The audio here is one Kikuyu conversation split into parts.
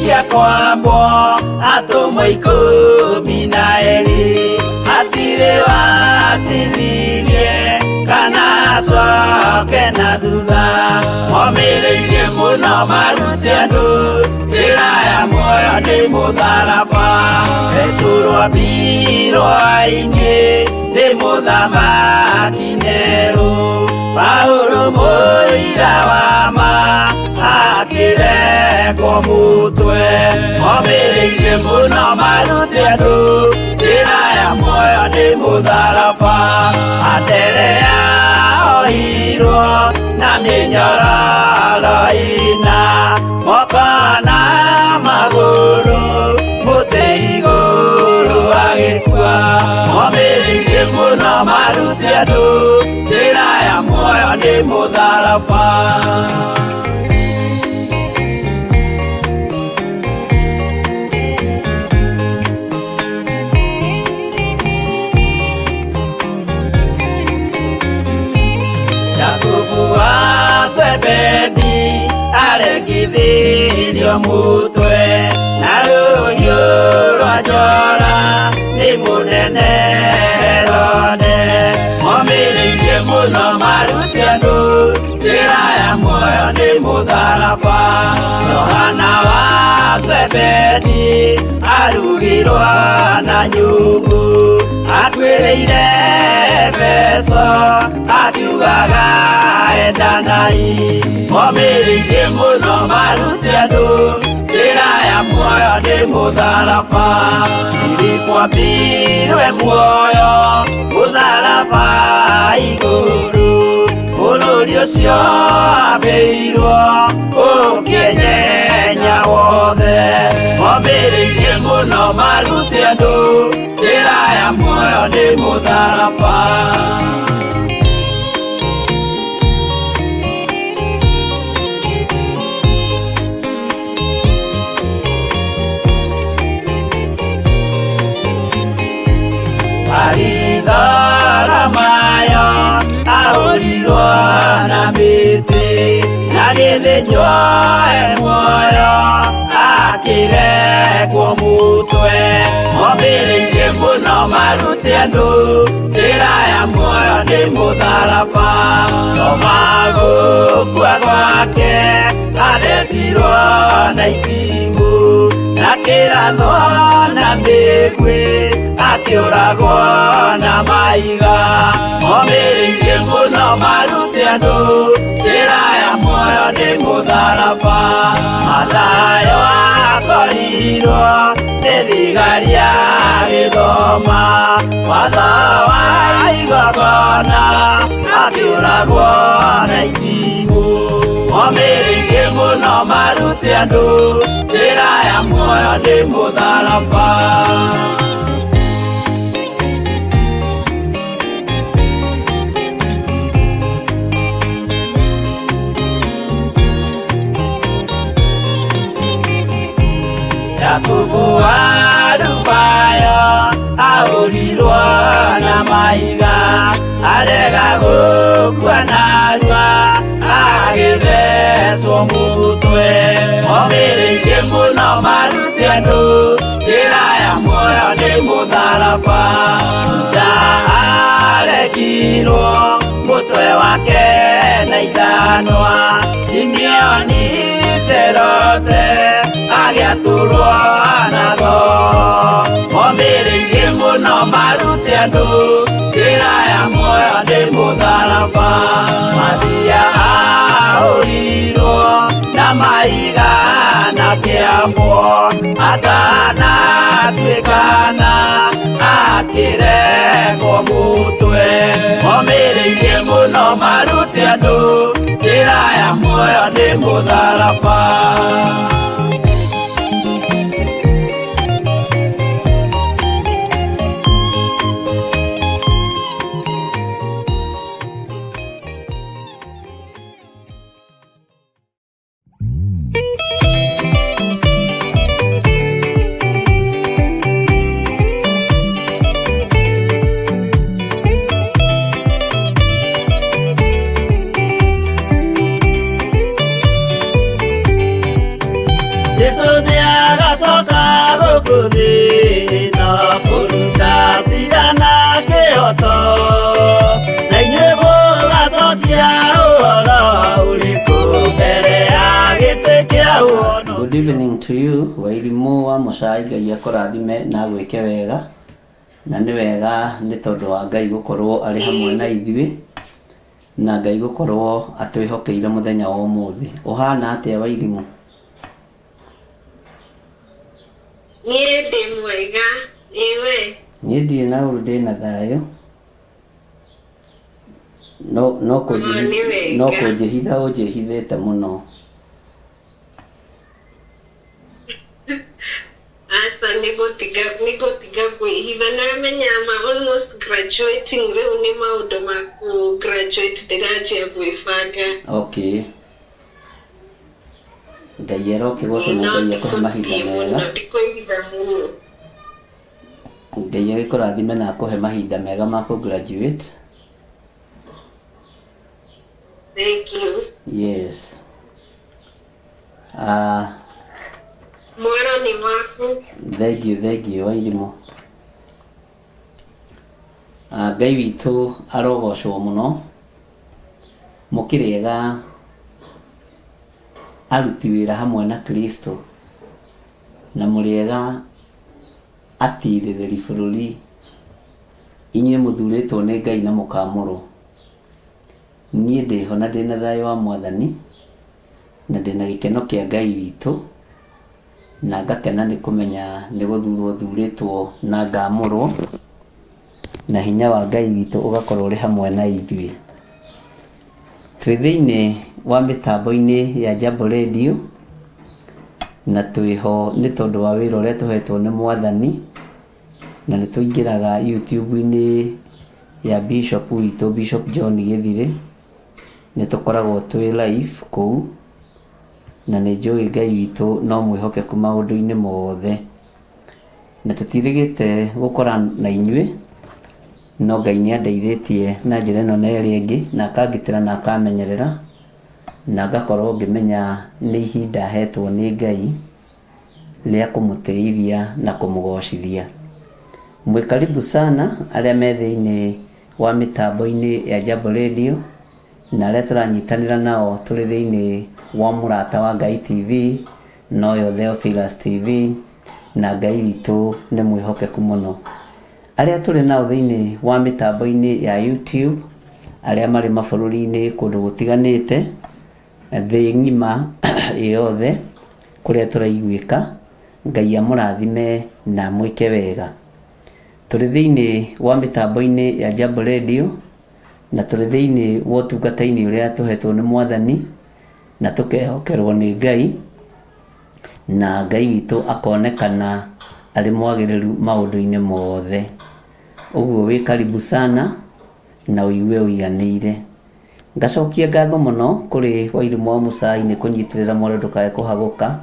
Marĩkia kwambwo atũmwo 12 hatirĩ watithirie kana acoke na thutha. Momĩrĩirie mũno marute andũ njĩra ya muoyo nĩ mũtharaba. Petero ambirwo-inĩ nĩ mũthamaki Nero. Paulo mũira wa ma akĩrekwo mũtwe. Momĩrĩirie mũno marute andũ njĩra ya muoyo nĩ mũtharaba. Anderea ohirwo na mĩnyororo ĩna moko na magũrũ mũtĩ igũrũ agĩkua. Momĩrĩirie mũno marute andũ njĩra ya muoyo nĩ mũtharaba. Jakubu wa Zebedi arekithirio mũtwe na rũhiũ rwa njora nĩ mũnene Herode. Momĩrĩirie mũno marute andũ njĩra ya muoyo nĩ mũtharaba. Johana wa Zebedi arugirwo na nyũngũ akuĩrĩire Efeso akiugaga endanai. Momĩrĩirie mũno marute andũ njĩra ya muoyo nĩ mũtharaba. Filipo ambirwe muoyo mũtharaba igũrũ bũrũri ũcio ambĩirwo ũkĩnyenya wothe. Momĩrĩirie mũno marute andũ njĩra ya muoyo nĩ mũtharaba. Baritholomayo ahũrirwo na mĩtĩ na gĩthĩnjwo e muoyo akĩrekwo mũtwe. Momĩrĩirie mũno marute andũ njĩra ya muoyo nĩ mũtharaba. Toma gũkua gwake athecirwo na itimũ na kĩrathwo na mĩguĩ akĩũragwo na mahiga. Momĩrĩirie mũno marute andũ njĩra ya muoyo nĩ mũtharaba. Mathayo akorirwo nĩ thigari agĩthoma watho wa igongona akĩũragwo na itimũ. Momĩrĩirie mũno marute andũ njĩra ya muoyo nĩ mũtharaba. Jakubu wa Alufayo ahũrirwo na mahiga arega gũkua narua agĩthecwo mũtwe. Momĩrĩirie mũno marute andũ njĩra ya muoyo nĩ mũtharaba. Juda arekirwo mũtwe wake na ithanwa. Simeoni Zerote agĩatũrwo na thoo. Momĩrĩirie mũno marute andũ njĩra ya muoyo nĩ mũtharaba. Mathia ahũrirwo na mahiga na kĩambwo atanatuĩkana akĩrekwo mũtwe. Momĩrĩirie mũno marute andũ njĩra ya muoyo nĩ mũtharaba. Gũkũ thĩ ĩno kũruta cira na kĩhoto, na inyuĩ mũgacokia ũhoro ũrĩkũ mbere ya gĩtĩ kĩa ũhono? Good evening to you, Wairimũ wa Mũcai. Ngai akũrathime na agwĩke wega, na nĩ wega nĩ tondũ wa Ngai gũkorwo arĩ hamwe na ithuĩ na Ngai gũkorwo atwĩhokeire mũthenya wa ũmũthĩ. Ũhana atĩa, Wairimũ? Niĩ ndĩ mwega, ĩwe? Niĩ ndirĩ na ũru, ndĩ na thayũ. No Nĩ wega. No kũnjĩhitha ũnjĩhithĩte mũno. Aca, nĩngũtiga kwĩhitha. Namenya I'm almost graduating, rĩu nĩ maũndũ ma kũ graduate ndĩranjia gwĩbanga. Okay. Ngai arokĩgocwo na No Ngai akũhe mahinda ndikwĩhitha mega. mũno, ndikwĩhitha mũno. Ngai agĩkũrathime na akũhe mahinda mega ma kũ graduate. Thank you. Yes. Ah, Mwero nĩ waku. Thank you, thank you, Wairimũ. Ah, Ngai witũ arogocwo mũno. Mũkĩrĩega aruti wĩra hamwe na Kristo, na mũrĩega atirĩrĩri bũrũri, inyuĩ mũthurĩtwo nĩ Ngai na mũkamũrwo. Niĩ ndĩho na ndĩna thayũ wa Mwathani, na ndĩna gĩkeno kĩa Ngai witũ, na ngakena nĩ kũmenya nĩ gũthurwo thurĩtwo na ngamũrwo, na hinya wa Ngai witũ ũgakorwo ũrĩ hamwe na ithuĩ. Twĩ thĩinĩ wa mĩtambo-inĩ ya Jambo Radio, na twĩho nĩ tondũ wa wĩra ũrĩa tũhetwo nĩ Mwathani, na nĩ tũingĩraga YouTube-inĩ ya Bishop witũ, Bishop John Gĩthirĩ. Nĩ tũkoragwo twĩ live kũu, na nĩ njũĩ Ngai witũ no mwĩhokeku maũndũ-inĩ mothe, na tũtirĩgĩte gũkora na inyuĩ, no Ngai nĩ andeithĩtie na njĩra ĩno na ĩrĩa ĩngĩ, na akangitĩra na akamenyerera, na ngakorwo ngĩmenya nĩ ihinda hetwo nĩ Ngai rĩa kũmũtĩithia na kũmũgocithia. Mwĩ karibu sana arĩa me thĩinĩ wa mĩtambo-inĩ ya Jambo Radio, na arĩa tũranyitanĩra nao tũrĩ thĩinĩ wa Mũrata wa Ngai TV, noyo Theophilus TV, na Ngai witũ nĩ mwĩhokeku mũno. Arĩa tũrĩ nao thĩinĩ wa mĩtambo-inĩ ya YouTube, arĩa marĩ mabũrũri-inĩ kũndũ gũtiganĩte thĩ ng'ima yothe kũrĩa tũraiguĩka, Ngai amũrathime na amwĩke wega. Tũrĩ thĩinĩ wa mĩtambo-inĩ ya Jambo Radio, na tũrĩ thĩinĩ wa ũtungata-inĩ ũrĩa tũhetwo nĩ Mwathani na tũkehokerwo nĩ Ngai, na Ngai witũ akonekana arĩ mwagĩrĩru maũndũ-inĩ mothe. Ũguo wĩ karibu sana na ũigue ũiganĩire. Ngacokia ngatho mũno kũrĩ Wairimũ wa Mũcai nĩ kũnyitĩrĩra mwaro ndũkae kũhagũka,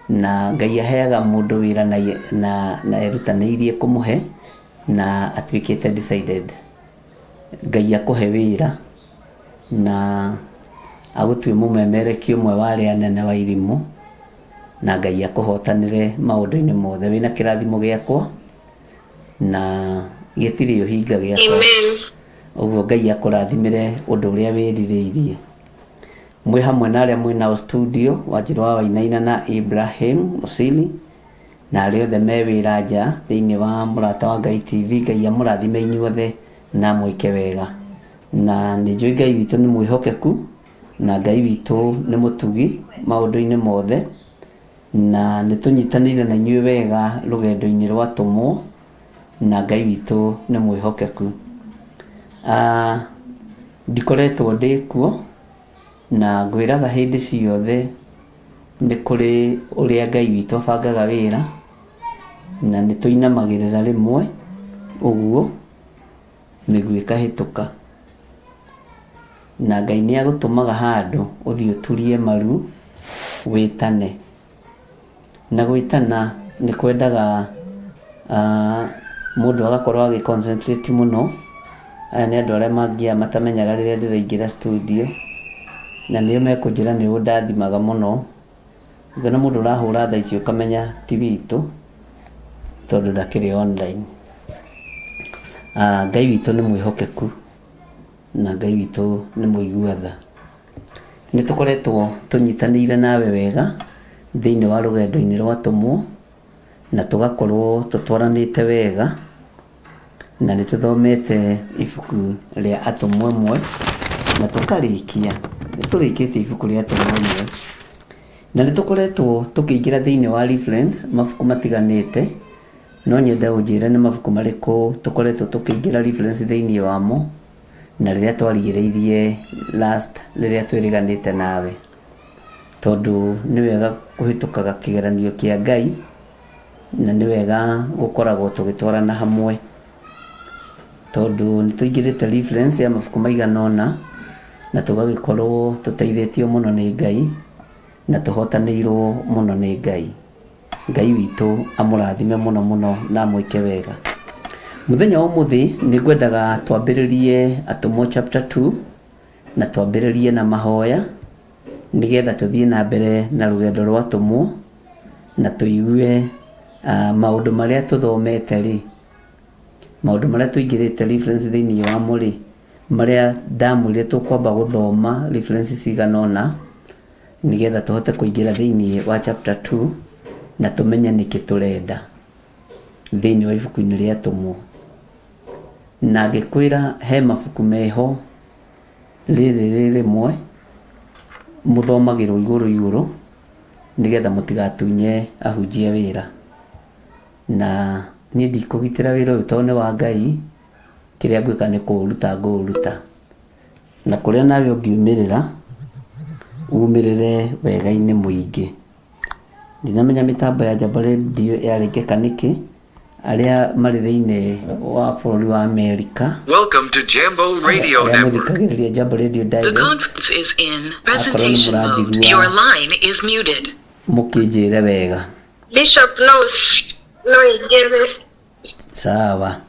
na Ngai aheaga mũndũ wĩra na erutanĩirie kũmũhe na atuĩkĩte decided. Ngai akũhe wĩra na agũtue mũmemerekia ũmwe wa arĩa anene wa irimũ, na Ngai akũhotanĩre maũndũ-inĩ mothe. Wĩna kĩrathimo gĩakwa na gĩtirĩ ũhinga gĩakwa. Amen. Ũguo Ngai akũrathimĩre ũndũ ũrĩa wĩrirĩirie. Mwĩ hamwe na arĩa mwĩ nao studio, Wanjirũ wa Wainaina na Ibrahim Musili, na arĩa othe me wĩra nja thĩinĩ wa Mũrata wa Ngai TV. Ngai amũrathime inyuothe na amwĩke wega. Na nĩ njũĩ Ngai witũ nĩ mwĩhokeku, na Ngai witũ nĩ mũtugi maũndũ-inĩ mothe, na nĩ tũnyitanĩire na inyuĩ wega rũgendo-inĩ rwa tũmwo, na Ngai witũ nĩ mwĩhokeku. Ah, ndikoretwo ndĩ kuo, na ngwĩraga hĩndĩ ciothe nĩ kũrĩ ũrĩa Ngai witũ abangaga wĩra, na nĩ tũinamagĩrĩra rĩmwe ũguo mĩguĩ ĩkahĩtũka, na Ngai nĩ agũtũmaga handũ ũthiĩ ũturie maru wĩtane. Na gwĩtana nĩ kwendaga mũndũ agakorwo agĩ concentrate mũno. Aya nĩ andũ arĩa mangiaga matamenyaga rĩrĩa ndĩraingĩra studio, na nĩo mekũnjĩra nĩ ũndathimaga mũno. Ũngĩona mũndũ ũrahũra thaa ici ũkamenya ti witũ. Tondũ ndakĩrĩ online. Ngai witũ nĩ mwĩhokeku na Ngai witũ nĩ mũigua tha. Nĩ tũkoretwo tũnyitanĩire nawe wega thĩinĩ wa rũgendo-inĩ rwa atũmwo na tũgakorwo tũtwaranĩte wega na nĩ tũthomete ibuku rĩa atũmwo ĩmwe na tũkarĩkia. Nĩ tũrĩkĩtie ibuku rĩa atũmwo ĩmwe na nĩ tũkoretwo tũkĩingĩra thĩinĩ wa reference mabuku matiganĩte. No nyende ũnjĩre nĩ mabuku marĩkũ tũkoretwo tũkĩingĩra reference thĩinĩ wamo na rĩrĩa twarigĩrĩirie last rĩrĩa twĩrĩganĩte nawe. Tondũ nĩ wega kũhĩtũkaga kĩgeranio kĩa Ngai na nĩ wega gũkoragwo tũgĩtwarana hamwe. Tondũ nĩ tũingĩrĩte reference ya mabuku maigana ũna na tũgagĩkorwo tũteithĩtio mũno nĩ Ngai na tũhotanĩirwo mũno nĩ Ngai. Ngai witũ amũrathime mũno mũno na amwĩke wega. Mũthenya wa ũmũthĩ nĩ ngwendaga twambĩrĩrie Atũmwo chapter 2 na twambĩrĩrie na mahoya nĩgetha tũthiĩ na mbere na rũgendo rwa atũmwo na tũigue maũndũ marĩa tũthomete rĩ, maũndũ marĩa tũingĩrĩte reference thĩinĩ wamo rĩ, marĩa ndamwĩrire tũkwamba gũthoma reference cigana ũna nĩgetha tũhote kũingĩra thĩinĩ wa chapter 2 na tũmenye nĩkĩ tũrenda thĩinĩ wa ibuku-inĩ rĩa Atũmwo. Na ngĩkwĩra he mabuku meho rĩrĩ rĩ rĩmwe mũthomagĩrwo igũrũ igũrũ nĩgetha mũtigatunye ahunjia wĩra. Na niĩ ndikũgitĩra wĩra ũyũ tondũ nĩ wa Ngai, kĩrĩa ngwĩka nĩ kũũruta ngũũruta. Na kũrĩa nawe ũngiumĩrĩra, umĩrĩre wega-inĩ mũingĩ. Ndinamenya mĩtambo ya Jambo Radio yarengeka nĩkĩ, arĩa marĩ thĩinĩ wa bũrũri wa Amerika, Welcome to Jambo Radio arĩa Network. mũthikagĩrĩria Jambo Radio The Direct, conference is in akorwo nĩ presentation mode. mũranjigua Your line is muted. mũkĩnjĩre wega. Bishop no no ingĩre. Sawa.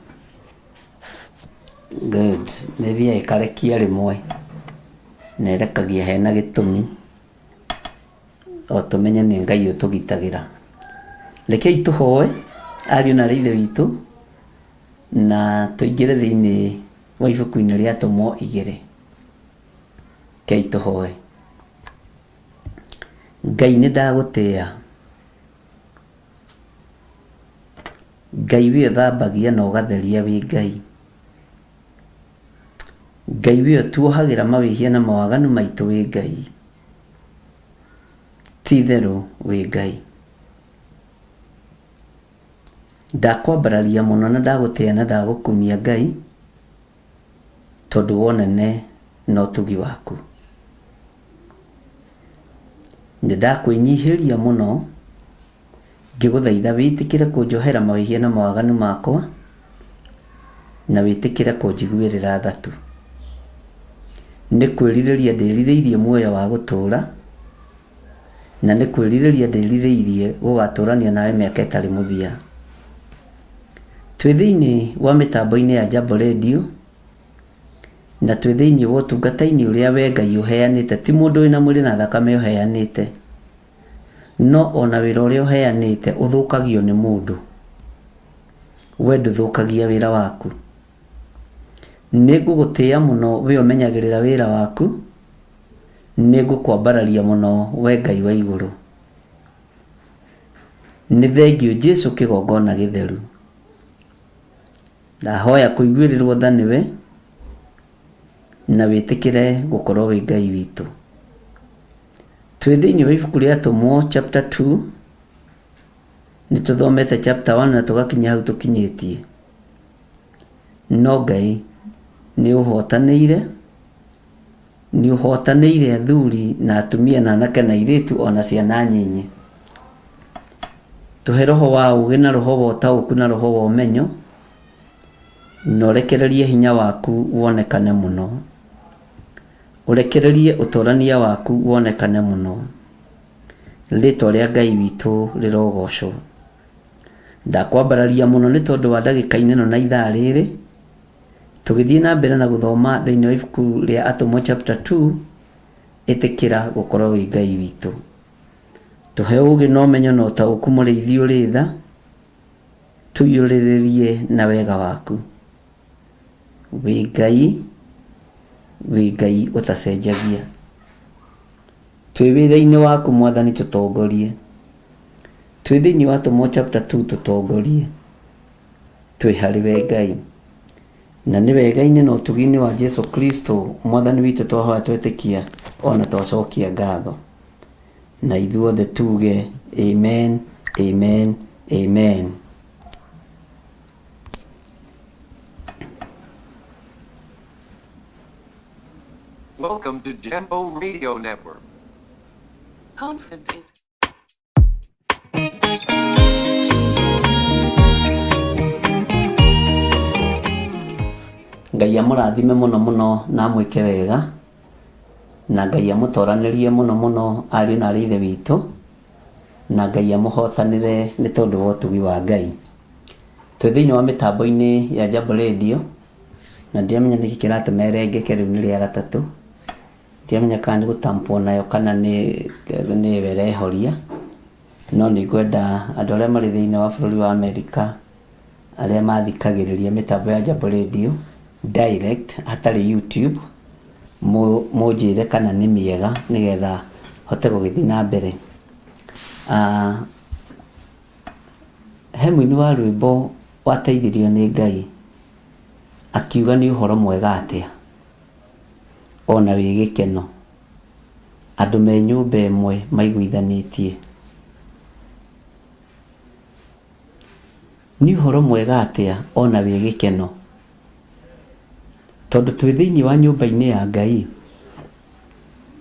Good. Nĩ ĩthiaga ĩkarekia rĩmwe na ĩrekagia hena gĩtũmi o tũmenye nĩ Ngai ũtũgitagĩra. Rekei tũhoe ariũ na aarĩ a Ithe witũ na tũingĩre thĩinĩ wa ibuku-inĩ rĩa Atũmwo igĩrĩ. Rekei tũhoe. Ngai nĩ ndagũtĩa. Ngai we ũthambagia na ũgatheria wĩ Ngai. Ngai we ũtuohagĩra mawĩhia na mawaganu maitũ wĩ Ngai. Ti itherũ wĩ Ngai. Ndakwambararia mũno na ndagũtĩa na ndagũkumia Ngai tondũ wa ũnene na ũtugi waku. Nĩ ndakwĩnyihĩria mũno ngĩgũthaitha wĩtĩkĩre kũnjohera mawĩhia na mawaganu makwa na wĩtĩkĩre kũnjiguĩrĩra tha tu. Nĩ kwĩrirĩria ndĩrirĩirie muoyo wa gũtũũra na nĩ kwĩrirĩria ndĩrirĩirie gũgatũrania nawe mĩaka ĩtarĩ mũthia. Twĩ thĩinĩ wa mĩtambo-inĩ ya Jambo Radio na twĩ thĩinĩ wa ũtungata-inĩ ũrĩa we Ngai ũheanĩte, ti mũndũ wĩna mwĩrĩ na thakame ũheanĩte, no ona wĩra ũrĩa ũheanĩte ũthũkagio nĩ mũndũ. We ndũthũkagia wĩra waku. Nĩ ngũgũtĩa mũno we ũmenyagĩrĩra wĩra waku, nĩ ngũkwambararia mũno we Ngai wa igũrũ. Nĩ thengiũ Jesu kĩgongona gĩtheru. Ndahoya kũiguĩrĩrwo tha nĩwe na wĩtĩkĩre gũkorwo wĩ Ngai witũ. Twĩ thĩinĩ wa ibuku rĩa Atũmwo chapter 2, nĩ tũthomete chapter 1 na tũgakinya hau tũkinyĩtie. No Ngai nĩ ũhotanĩire, nĩ ũhotanĩire athuri na atumia na anake na airĩtu ona ciana nyinyi. Tũhe roho wa ũũgĩ na roho wa ũtaũku na roho wa ũmenyo, na ũrekererie hinya waku wonekane mũno. Ũrekererie ũtorania waku wonekane mũno. Rĩtwa rĩa Ngai witũ rĩrogocwo. Ndakwambararia mũno nĩ tondũ wa ndagĩka-inĩ ĩno na ithaa rĩrĩ, tũgĩthiĩ na mbere na gũthoma thĩinĩ wa ibuku rĩa Atũmwo chapter 2, ĩtĩkĩra gũkorwo wĩ Ngai witũ. Tũhe ũũgĩ na ũmenyo na ũtaũku mũrĩithi ũrĩ tha. Tũiyũrĩrĩrie na wega waku. Wĩ Ngai, wĩ Ngai ũtacenjagia. Twĩ wĩra-inĩ waku Mwathani tũtongorie. Twĩ thĩinĩ wa Atũmwo chapter 2 tũtongorie. Twĩ harĩ we Ngai. Na nĩ wega-inĩ na ũtugi-inĩ wa Jesu Kristo Mwathani witũ twahoya twetĩkia ona twacokia ngatho. Na ithuothe tuge amen, amen, amen. Welcome to Jambo Radio Network. Conference is Ngai amũrathime mũno mũno na amwĩke wega na Ngai amũtoranĩrie mũno mũno ariũ na arĩ ithe witũ na Ngai amũhotanĩre nĩ tondũ wa ũtugi wa Ngai. Twĩ thĩinĩ wa mĩtambo-inĩ ya Jambo Radio na ndiramenya nĩkĩ kĩratũma ĩrengeke rĩu nĩ rĩa gatatũ. Ndiramenya kana nĩ gũtampwo nayo kana nĩ nĩyo ĩrehoria, no nĩ ngwenda andũ arĩa marĩ thĩinĩ wa bũrũri wa Amerika arĩa mathikagĩrĩria mĩtambo ya Jambo Radio direct hatarĩ YouTube, mũnjĩre kana nĩ mĩega nĩgetha hote gũgĩthiĩ na mbere. He mũini wa rwĩmbo wateithirio nĩ Ngai akiuga nĩ ũhoro mwega atĩa ona wĩ gĩkeno andũ me nyũmba ĩmwe maiguithanĩtie. Nĩ ũhoro mwega atĩa ona wĩ gĩkeno tondũ twĩ thĩinĩ wa nyũmba-inĩ ya Ngai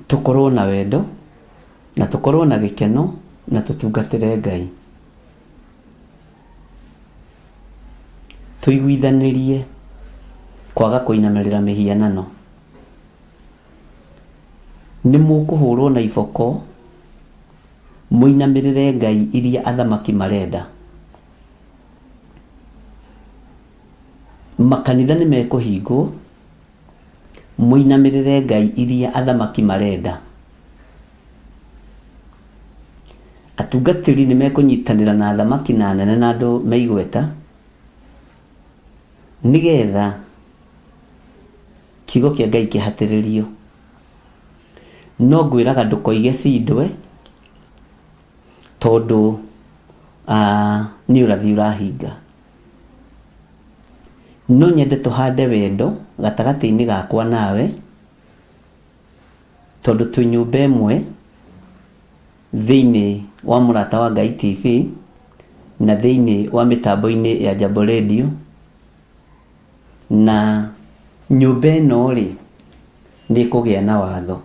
tũkorwo na wendo na tũkorwo na gĩkeno na tũtungatĩre Ngai. Tũiguithanĩrie kwaga kũinamĩrĩra mĩhianano. Nĩ mũkũhũrwo na iboko mũinamĩrĩre ngai iria athamaki marenda. Makanitha nĩ mekũhingwo mũinamĩrĩre ngai iria athamaki marenda. Atungatĩri nĩ mekũnyitanĩra na athamaki na anene na andũ me igweta nĩgetha kiugo kĩa Ngai kĩhatĩrĩrio. No ngwĩraga ndũkoige cindwe tondũ nĩ ũrathi ũrahinga. No nyende tũhande wendo gatagatĩ-inĩ gakwa nawe tondũ twĩ nyũmba ĩmwe thĩinĩ wa Mũrata wa Ngai TV na thĩinĩ wa mĩtambo-inĩ ya Jambo Radio na nyũmba ĩno rĩ nĩ ĩkũgĩa na watho.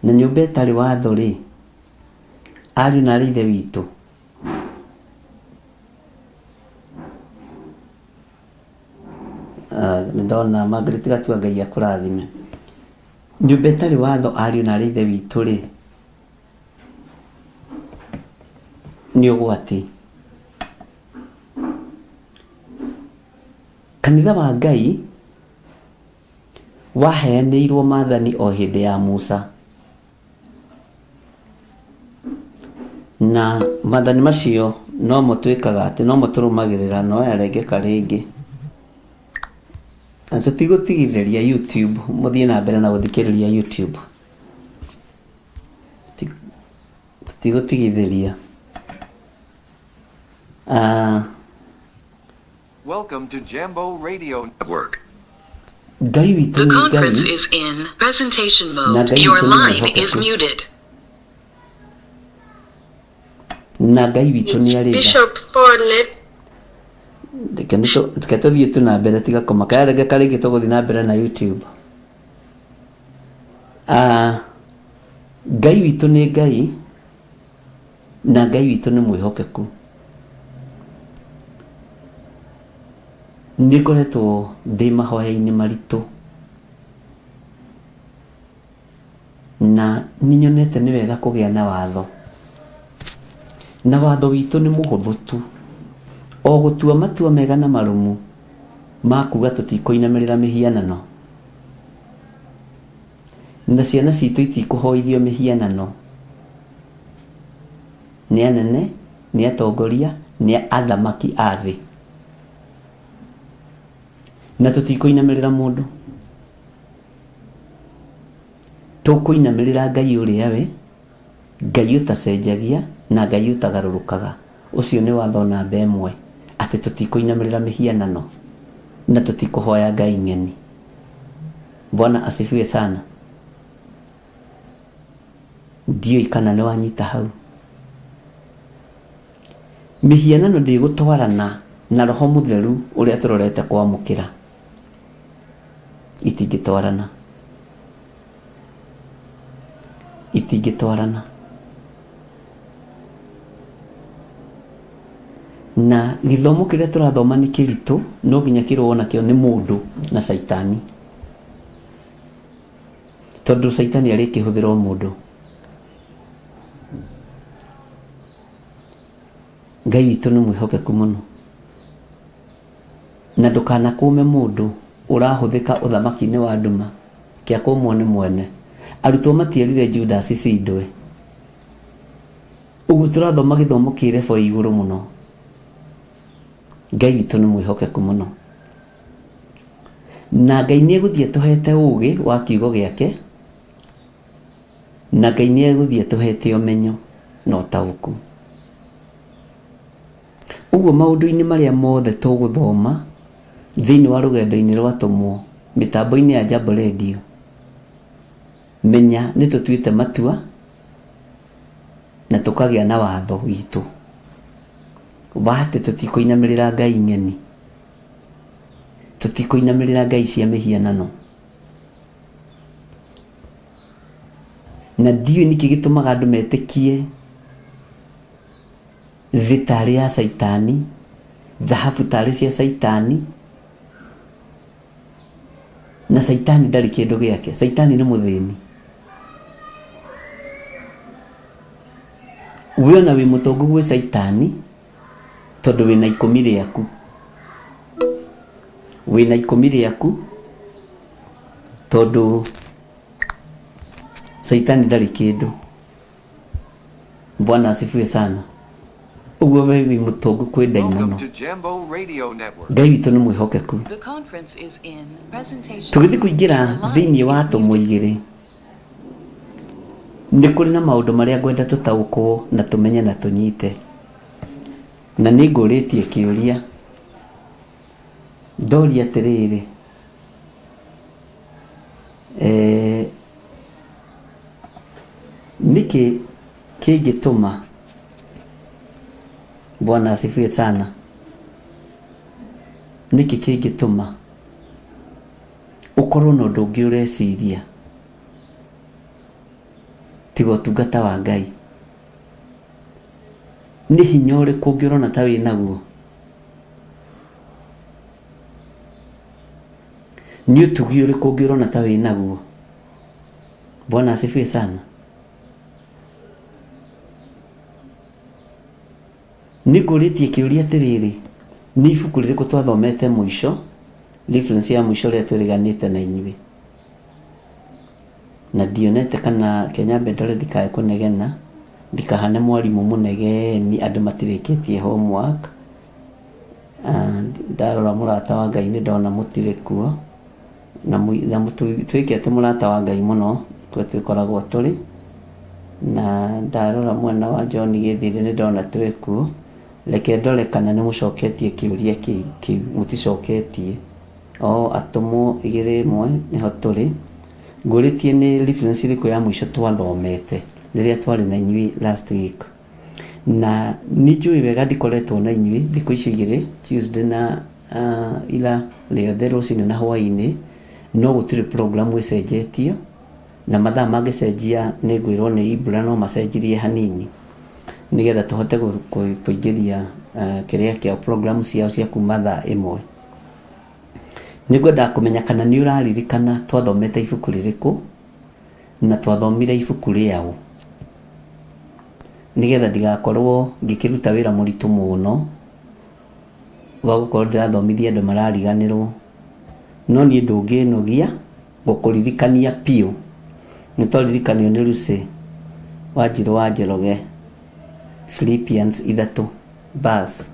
Na nyũmba ĩtarĩ watho rĩ, ariũ na arĩ ithe witũ, nĩ ndona Margaret Gatua Ngai akũrathime. Nyũmba ĩtarĩ watho ariũ na arĩ ithe witũ rĩ, nĩ ũgwati. Kanitha wa Ngai waheanĩirwo maathani o hĩndĩ ya Musa. Na maathani macio nomo twĩkaga atĩ nomo tũrũmagĩrĩra no yarengeka rĩngĩ. Na tũtigũtigithĩria YouTube, mũthiĩ na mbere na gũthikĩrĩria YouTube. Tũtigũtigithĩria. Welcome to Jambo Radio Network. Ngai witũ The nĩ Ngai conference is in presentation na mode. Ngai Your witũ nĩ line is mwĩhokeku muted. na Ngai witũ nĩ arĩ tha. Bishop Fournette Reke tũthiĩ tu na mbere tiga kũmaka yarengeka rĩngĩ tũgũthiĩ na mbere na YouTube. Ngai witũ nĩ Ngai na Ngai witũ nĩ mwĩhokeku. Nĩ ngoretwo ndĩ mahoya-inĩ maritũ na nĩ nyonete nĩ wega kũgĩa na watho. Na watho witũ nĩ mũhũthũ tu, o gũtua matua mega na marũmu ma kuga tũtikũinamĩrĩra mĩhianano na ciana citũ itikũhoithio mĩhianano nĩ anene Nĩ atongoria, nĩ athamaki a thĩ. Na tũtikũinamĩrĩra mũndũ. Tũkũinamĩrĩra Ngai ũrĩa we, Ngai ũtacenjagia na Ngai ũtagarũrũkaga. Ũcio nĩ watho namba ĩmwe, atĩ tũtikũinamĩrĩra mĩhianano na tũtikũhoya ngai ng'eni. Bwana asifiwe sana. Ndiũĩ kana nĩ wanyita hau. Mĩhianano ndĩgũtwarana na roho mũtheru ũrĩa tũrorete kwamũkĩra. Itingĩtwarana. Itingĩtwarana. Na gĩthomo kĩrĩa tũrathoma nĩ kĩritũ, no nginya kĩrũo nakĩo nĩ mũndũ na caitani. Tondũ caitani arĩkĩhũthĩra o mũndũ. Ngai witũ nĩ mwĩhokeku mũno. Na ndũkanakũme mũndũ ũrahũthĩka ũthamaki-inĩ wa nduma, kĩa kũmwo nĩ mwene. Arutwo matierire Judasi cindwe. Ũguo tũrathoma gĩthomo kĩ level ya igũrũ mũno. Ngai witũ nĩ mwĩhokeku mũno. Na Ngai nĩ egũthiĩ atũhete ũgĩ wa kiugo gĩake, na Ngai nĩ egũthiĩ atũhete ũmenyo na ũtaũku. Ũguo maũndũ-inĩ marĩa mothe tũgũthoma thĩinĩ wa rũgendo-inĩ rwa atũmwo mĩtambo-inĩ ya Jambo Radio, menya nĩ tũtuĩte matua na tũkagĩa na watho witũ wa atĩ tũtikũinamĩrĩra ngai ng'eni, tũtikũinamĩrĩra ngai cia mĩhianano. Na ndiũĩ nĩkĩ gĩtũmaga andũ metĩkie thĩ tarĩ ya caitani, thahabu tarĩ cia caitani, na caitani ndarĩ kĩndũ gĩake, caitani nĩ mũthĩni. We ona wĩ mũtongu gwĩ caitani tondũ wĩna ikũmi rĩaku, wĩna ikũmi rĩaku tondũ caitani ndarĩ kĩndũ. Bwana asifiwe sana. Ũguo we wĩ mũtongu kwĩ ndaimono. Welcome to Jambo Radio Network. Ngai witũ nĩ mwĩhokeku. The conference is in presentation. Tũgĩthiĩ kũingĩra The line thĩinĩ wa is atũmwo muted. igĩrĩ, nĩ kũrĩ na maũndũ marĩa ngwenda tũtaũkwo na tũmenye na tũnyite. Na nĩ ngũrĩtie kĩũria, ndoria atĩrĩrĩ, eh, nĩkĩ kĩngĩtũma, Bwana asifiwe sana, nĩkĩ kĩngĩtũma ũkorwo na ũndũ ũngĩ ũreciria tiga ũtungata wa Ngai? Nĩ hinya ũrĩkũ ũngĩ ũrona ta wĩnaguo? Nĩ ũtugi ũrĩkũ ũngĩ ũrona ta wĩnaguo? Bwana asifiwe sana. Nĩ ngũrĩtie kĩũria atĩrĩrĩ, nĩ ibuku rĩrĩkũ twathomete mũico, reference ya mũico rĩrĩa twĩrĩganĩte na inyuĩ? Na ndionete kana Kenya ndore ndikae kũnegena, ndikahane mwarimũ mũnegeni andũ matirĩkĩtie homework. Ndarora mũrata wa Ngai nĩ ndona mũtirĩ kuo. Na twĩke atĩ mũrata wa Ngai mũno kũrĩa twĩkoragwo tũrĩ. Na ndarora mwena wa John Gĩthiri nĩ ndona twĩ kuo. Reke ndore kana nĩ mũcoketie kĩũria kĩu, mũticoketie. O atũmwo igĩrĩ ĩmwe nĩho tũrĩ. Ngũrĩtie nĩ reference ĩrĩkũ ya mũico twathomete rĩrĩa twarĩ na inyuĩ last week. Na nĩ njũĩ wega ndikoretwo na inyuĩ thikũ icio igĩrĩ, Tuesday na ira rĩothe rũcinĩ na hwaĩ-inĩ, no gũtirĩ program ĩcenjetio, na mathaa mangĩcenjia nĩ ngwĩrwo nĩ Ibra no macenjirie hanini nĩgetha tũhote kũingĩria kĩrĩa kĩao program ciao cia kuma thaa ĩmwe. Nĩ ngwendaga kũmenya kana nĩ ũraririkana twathomete ibuku rĩrĩkũ na twathomire ibuku rĩaũ, nĩgetha ndigakorwo ngĩkĩruta wĩra mũritũ mũno wa gũkorwo ndĩrathomithia andũ marariganĩrwo. No niĩ ndũngĩnogia gũkũririkania biũ. Nĩ twaririkanio nĩ Lucy Wanjirũ wa Njoroge. Philippians 3 verse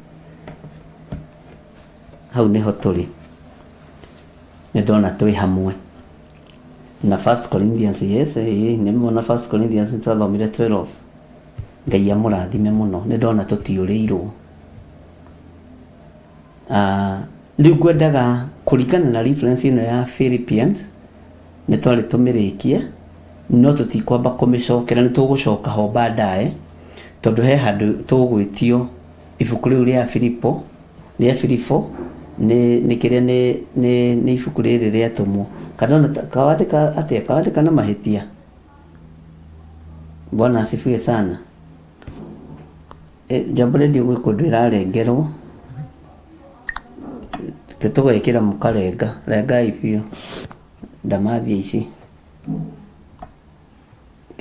hau nĩho tũrĩ. Nĩ ndona twĩ hamwe na First Corinthians. Yes, nĩ mona First Corinthians nĩ twathomire 12. Ngai amũrathime mũno. Nĩ ndona tũtiũrĩirwo. Rĩu ngwendaga kũringana na reference ĩno ya Philippians nĩ twarĩ tũmĩrĩkie, no tũtikwamba kũmĩcokera, nĩ tũgũcoka ho baadaye tondũ he handũ tũgwĩtio ibuku rĩu rĩa Filipo, rĩa Filipo nĩ kĩrĩa nĩ ibuku rĩrĩ rĩatũmwo kana ona kawandĩka atĩa, kawandĩka na mahĩtia. Bwana asifiwe sana. Jambo Radio gwĩ kũndũ ĩrarengerwo, tũgekĩra mũkarenga rengai biũ ndamathia ici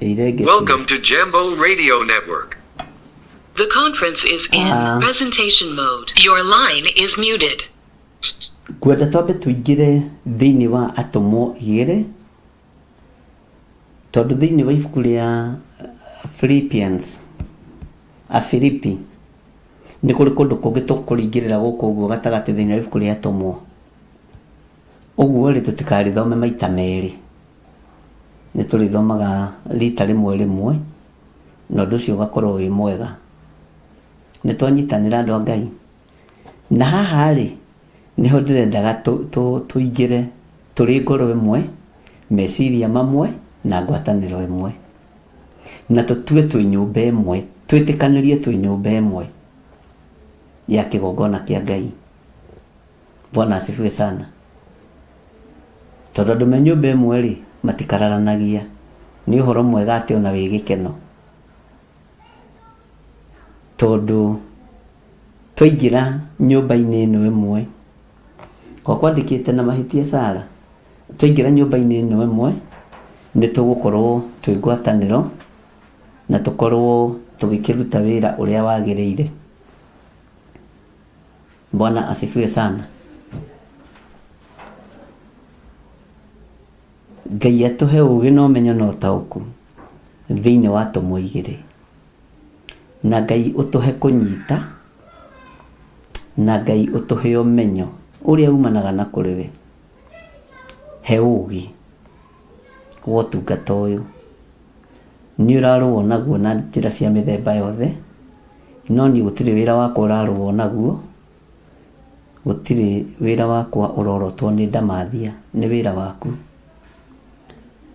irenge. Welcome to Jambo Radio Network. The conference is in presentation mode. Your line is muted. Ngwenda twambe tũingĩre thĩinĩ wa Atũmwo 2, tondũ thĩinĩ wa ibuku rĩa Philippians, Afilipi, nĩ kũrĩ kũndũ kũngĩ tũkũringĩrĩra gũkũ ũguo gatagatĩ thĩinĩ wa ibuku rĩa Atũmwo. Ũguo rĩ, tũtikarĩthome maita merĩ, nĩ tũrĩthomaga rita rĩmwe rĩmwe, na ũndũ ũcio ũgakorwo wĩ mwega. Nĩ twanyitanĩra andũ a Ngai. Na haha rĩ, nĩho ndĩrendaga tũingĩre tũrĩ ngoro ĩmwe, meciria mamwe na ngwatanĩro ĩmwe, na tũtue twĩ nyũmba ĩmwe, twĩtĩkanĩrie twĩ nyũmba ĩmwe ya kĩgongona kĩa Ngai. Bwana asifiwe sana. Tondũ andũ me nyũmba ĩmwe rĩ, matikararanagia. Nĩ ũhoro mwega atĩ ona wĩ gĩkeno, tondũ twaingĩra nyũmba-inĩ ĩno ĩmwe, kwa kwandĩkĩte na mahĩtia Sara, twaingĩra nyũmba-inĩ ĩno ĩmwe nĩ tũgũkorwo twĩ ngwatanĩro na tũkorwo tũgĩkĩruta wĩra ũrĩa wagĩrĩire. Bwana asifiwe sana. Ngai atũhe ũgĩ na ũmenyo na ũtaũku thĩinĩ wa Atũmwo 2, na Ngai ũtũhe kũnyita, na Ngai ũtũhe ũmenyo ũrĩa umanaga na kũrĩ we. He ũgĩ wa ũtungata ũyũ, nĩ ũrarũo naguo na njĩra cia mĩthemba yothe, no niĩ gũtirĩ wĩra wakwa ũrarũo naguo, gũtirĩ wĩra wakwa ũrorotwo nĩ ndamathia, nĩ wĩra waku.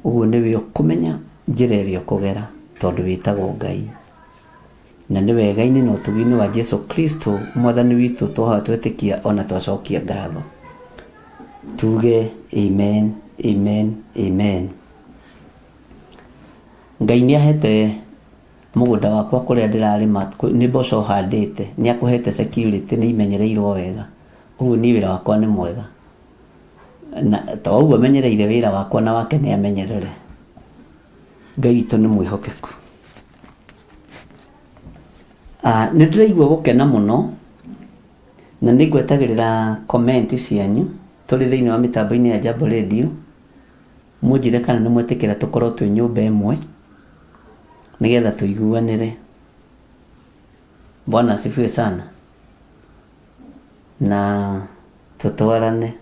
Ũguo nĩwe ũkũmenya njĩra ĩrĩa ũkũgera, tondũ wĩtagwo Ngai. Na nĩ wega-inĩ na ũtugi-inĩ wa Jesu Kristo mwathani witũ twahoya twetĩkia ona twacokia ngatho. Tuge amen, amen, amen. Ngai nĩ ahete mũgũnda wakwa kũrĩa ndĩrarĩma, nĩ mboco handĩte, nĩ akũhete security, nĩ imenyereirwo wega. Ũguo niĩ wĩra wakwa nĩ mwega. Na ta ũguo menyereire wĩra wakwa na wake nĩ amenyerere. Ngai witũ nĩ mwĩhokeku. Nĩ ndĩraigua gũkena mũno na nĩ ngwetagĩrĩra comment cianyu tũrĩ thĩinĩ wa mĩtambo-inĩ ya Jambo Radio, mũnjĩre kana nĩ mwetĩkĩra tũkorwo twĩ nyũmba ĩmwe nĩgetha tũiguanĩre. Bwana asifiwe sana. Na tũtwarane,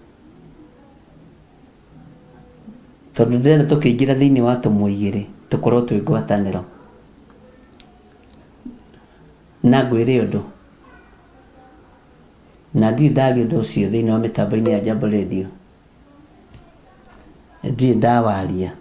tondũ ndĩrenda tũkĩingĩra thĩinĩ wa Atũmwo 2 tũkorwo twĩ ngwatanĩro. Na ngwĩre ũndũ, na ndirĩ ndaria ũndũ ũcio thĩinĩ wa mĩtambo-inĩ ya Jambo Radio, ndirĩ ndawaria.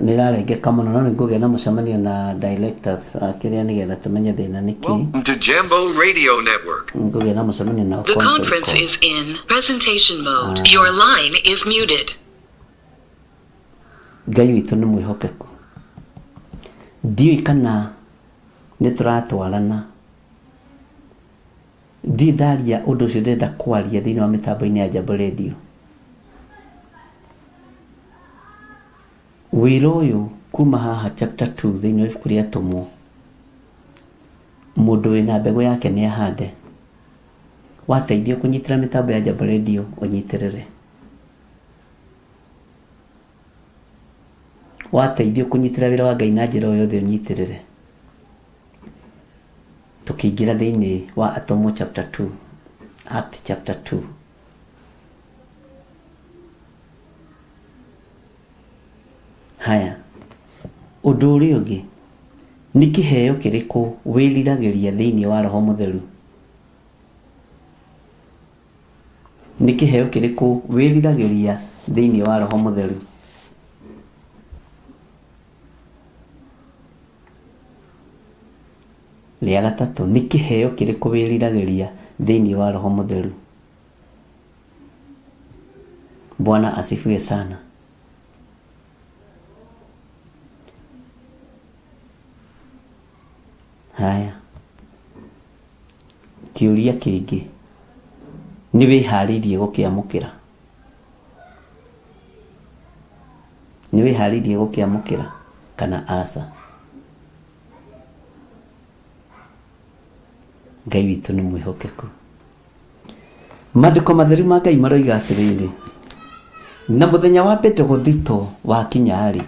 Nĩ ĩrarengeka mũno, no nĩ ngũgĩa na mũcemanio na directors a kĩrĩa nĩgetha tũmenye thĩna nĩ kĩ. Welcome to Jambo Radio Network. Ngũgĩa na mũcemanio nao The conference conference call. is in presentation mode. Your line is muted. Ngai witũ nĩ mwĩhokeku. Ndiũĩ kana nĩ tũratwarana. Ndirĩ ndaria ũndũ ũcio ndĩrenda kwaria thĩinĩ wa mĩtambo-inĩ ya Jambo Radio. Wĩra ũyũ kuma haha chapter 2 thĩinĩ wa ibuku rĩa Atũmwo, mũndũ wĩna mbegũ yake nĩ ahande. Wateithio kũnyitĩra mĩtambo ya Jambo Radio ũnyitĩrĩre. Wateithio kũnyitĩrĩra wĩra wa Ngai na njĩra o yothe ũnyitĩrĩre. Tũkĩingĩra thĩinĩ wa Atũmwo chapter 2, Act chapter 2. Haya, ũndũ ũrĩa ũngĩ, nĩ kĩheo kĩrĩkũ wĩriragĩria thĩinĩ wa Roho Mũtheru? Nĩ kĩheo kĩrĩkũ wĩriragĩria thĩinĩ wa Roho Mũtheru? Rĩa gatatũ, nĩ kĩheo kĩrĩkũ wĩriragĩria thĩinĩ wa Roho Mũtheru? Bwana asifiwe sana. Haya, kĩũria kĩngĩ, nĩ wĩharĩirie gũkĩamũkĩra? Nĩ wĩharĩirie gũkĩamũkĩra kana aca? Ngai witũ nĩ mwĩhokeku. Maandĩko matheru ma Ngai maroiga atĩrĩrĩ, na mũthenya wa Bendegothito wakinya-rĩ,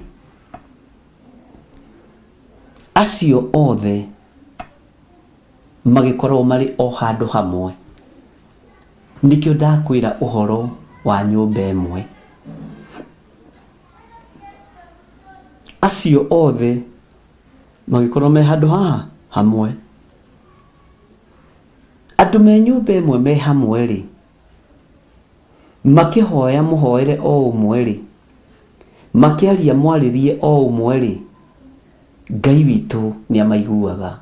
acio othe magĩkorwo marĩ o handũ hamwe. Nĩkĩo ndakwĩra ũhoro wa nyũmba ĩmwe. Acio othe magĩkorwo me handũ haha hamwe. Andũ me nyũmba ĩmwe me hamwe-rĩ, makĩhoya mũhoere o ũmwe-rĩ, makĩaria mwarĩrie o ũmwe-rĩ, Ngai witũ nĩamaiguaga.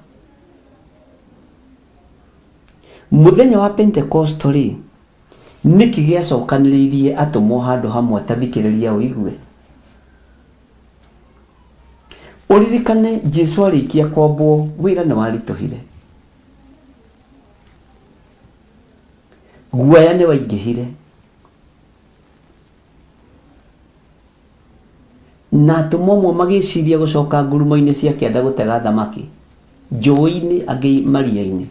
Mũthenya wa Pentekosto-rĩ, nĩkĩ gĩacokanĩrĩirie atũmwo handũ hamwe ta thikĩrĩria ũigue? Ũririkane Jesu arĩkia kwambwo wĩra nĩ waritũhire. Guoya nĩ waingĩhire. Na atũmwo amwe magĩciria gũcoka ngurumo-inĩ cia kĩanda gũtega thamaki, njũĩ-inĩ, angĩ maria-inĩ.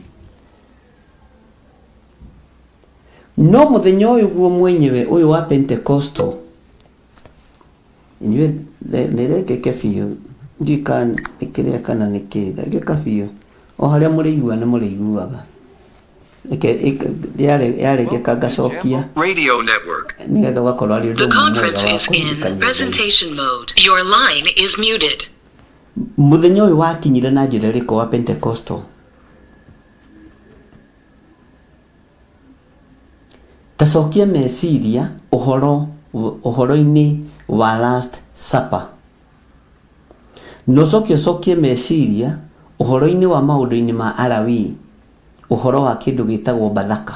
No mũthenya ũyũ guo mwenyewe ũyũ wa Pentecostal, inyuĩ nĩ rengeke biũ, ndiũĩ kana nĩ kĩrĩa kana nĩ kĩ, rengeka biũ, o harĩa mũrĩiguaga nĩ mũrĩiguaga. Reke yarengeka ngacokia Radio Network. nĩgetha ũgakorwo arĩ ũndũ The ũmwe conference mwega wa is in kũririkania Ngai. presentation mode. Your line is muted. Mũthenya ũyũ wakinyire na njĩra ĩrĩkũ wa Pentecostal? Ta cokia meciria ũhoro ũhoro-inĩ wa last supper. Na ũcoke ũcokie meciria ũhoro-inĩ wa maũndũ-inĩ ma Alawii, ũhoro wa kĩndũ gĩtagwo Bathaka.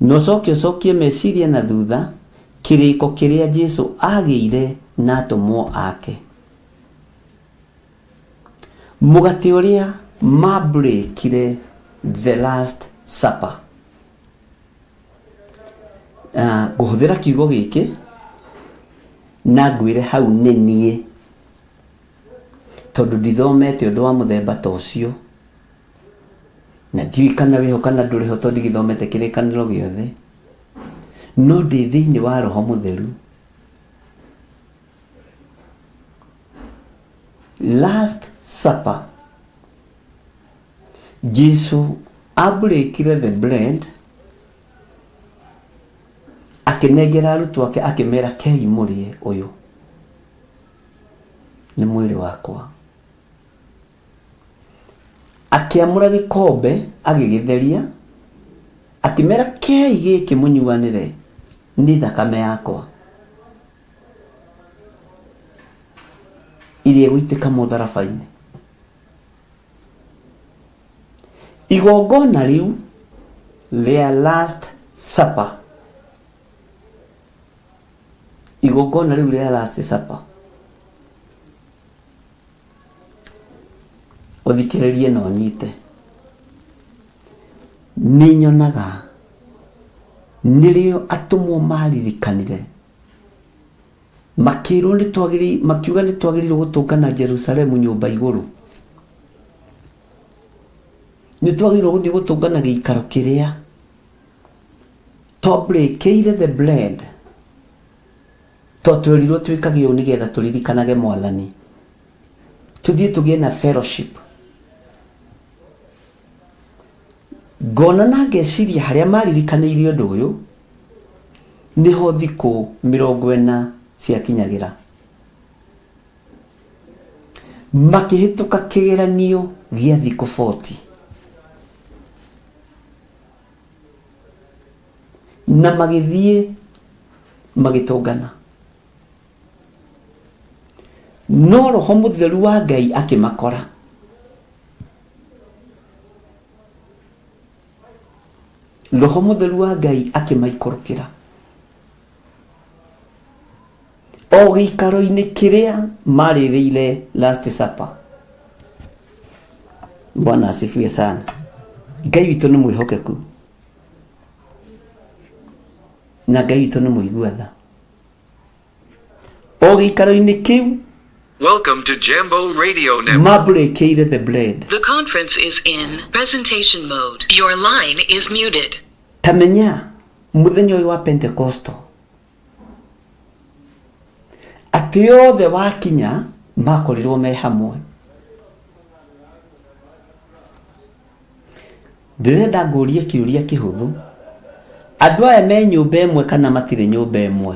Na ũcoke ũcokie meciria na thutha kĩrĩko kĩrĩa Jesu agĩire na atũmwo ake. Mũgate ũrĩa mabreakire the last supper. Ah, ngũhũthĩra kiugo gĩkĩ na ngwĩre hau nĩ niĩ tondũ ndithomete ũndũ wa mũthemba ta ũcio na ndiũĩ kana wĩho kana ndũrĩho tondũ ndigĩthomete kĩrĩkanĩro gĩothe no ndĩ thĩinĩ wa roho mũtheru Last Supper, Jesu abreakire the bread akĩnengera arutwo ake akĩmera kei mũrĩe ũyũ nĩ mwĩrĩ wakwa. Akĩamũra gĩkombe agĩgĩtheria akĩmera kei gĩkĩ mũnyuanĩre nĩ thakame yakwa. Ĩrĩa ĩgũitĩka mũtharaba-inĩ. Igongona rĩu rĩa last supper, igongona rĩu rĩa last supper, ũthikĩrĩrie na ũnyite, nĩ nyonaga nĩrĩo atũmwo maririkanire Makĩĩrwo nĩ twagĩrĩ, makiuga nĩ twagĩrĩirwo gũtũngana Jerusalemu nyũmba igũrũ. Nĩ twagĩrĩirwo gũthiĩ gũtũngana gĩikaro kĩrĩa twabreakĩire the bread. To twerirwo twĩkage ũũ nĩgetha tũririkanage mwathani tũthiĩ tũgĩe na fellowship ngona na ngeciria harĩa maririkanĩire ũndũ ũyũ nĩho thikũ 40 ciakinyagĩra makĩhĩtũka kĩgeranio gĩa thikũ 40 na magĩthiĩ magĩtũngana no roho mũtheru wa Ngai akĩmakora roho mũtheru wa Ngai akĩmaikũrũkĩra o gĩikaro-inĩ kĩrĩa marĩrĩire last supper. Bwana asifiwe sana. Ngai witũ nĩ mwĩhokeku na Ngai witũ nĩ mũigua tha. O gĩikaro-inĩ kĩu Welcome to Jambo Radio Network. mambũrĩkĩire the bread. The conference is in presentation mode. Your line is muted. Ta menya mũthenya ũyũ wa Pentecostal atĩ othe wakinya makorirwo me hamwe. Ndĩrenda ngũrie kĩũria kĩhũthũ, andũ aya me nyũmba ĩmwe kana matirĩ nyũmba ĩmwe?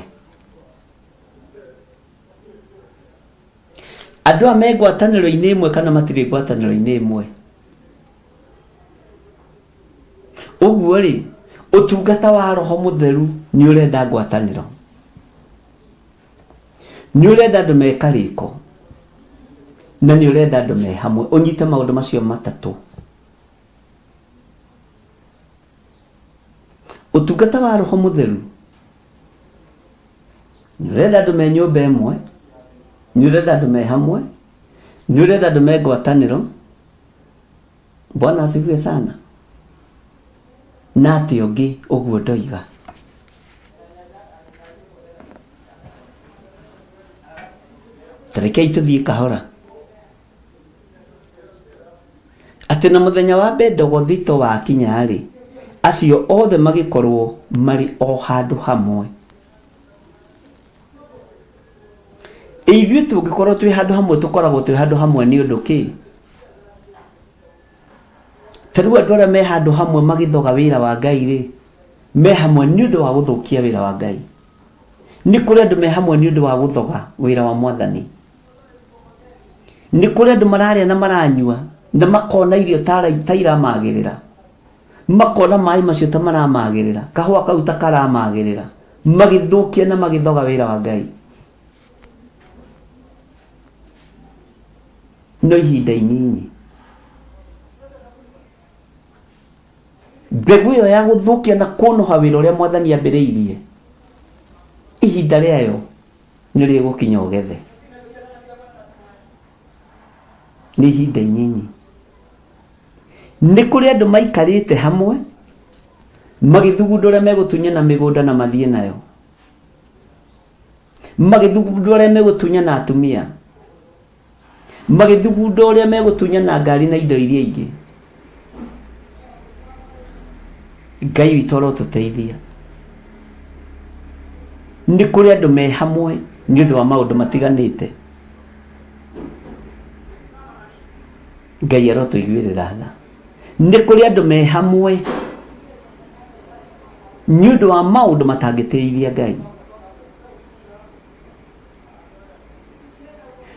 Andũ aya me ngwatanĩro-inĩ ĩmwe kana matirĩ ngwatanĩro-inĩ ĩmwe? Ũguo rĩ, ũtungata wa roho mũtheru nĩ ũrenda ngwatanĩro, nĩ ũrenda andũ me karĩko, na nĩ ũrenda andũ me hamwe. Ũnyite maũndũ macio matatũ. Ũtungata wa roho mũtheru nĩ ũrenda andũ me nyũmba ĩmwe, nĩ ũrenda andũ me hamwe, nĩ ũrenda andũ me ngwatanĩro. Bwana asifiwe sana. Na atĩ ũngĩ ũguo ndoiga. Tarekei tũthiĩ kahora. Atĩ na mũthenya wa Bendegothito wakinya rĩ, acio othe magĩkorwo marĩ o handũ hamwe. Ithuĩ tũngĩkorwo twĩ handũ hamwe tũkoragwo twĩ handũ hamwe nĩ ũndũ kĩ? Ta rĩu andũ arĩa me handũ hamwe magĩthoga wĩra wa Ngai rĩ, me hamwe nĩ ũndũ wa gũthũkia wĩra wa Ngai. Nĩ kũrĩ andũ me hamwe nĩ ũndũ wa gũthoga wĩra wa mwathani. Nĩ kũrĩ andũ mararĩa na maranyua na makona irio ta iramagĩrĩra, makona maĩ macio ta maramagĩrĩra, kahũa kau ta karamagĩrĩra, magĩthũkia na magĩthoga wĩra wa Ngai. No ihinda inyinyi mbegũ ĩyo ya gũthũkia na kũnũha wĩra ũrĩa mwathani ambĩrĩirie, ihinda rĩayo nĩ rĩgũkinya ũgethe. Nĩ ihinda inyinyi. Nĩ kũrĩ andũ maikarĩte hamwe magĩthugunda ũrĩa megũtunyana mĩgũnda na mathiĩ nayo, magĩthugunda ũrĩa megũtunyana atumia, magĩthugunda ũrĩa megũtunyana ngari na indo iria ingĩ. Ngai witũ arotũteithia. Nĩ kũrĩ andũ me hamwe nĩ ũndũ wa maũndũ matiganĩte. Ngai arotũiguĩrĩra tha. Nĩ kũrĩ andũ me hamwe nĩ ũndũ wa maũndũ matangĩtĩithia Ngai,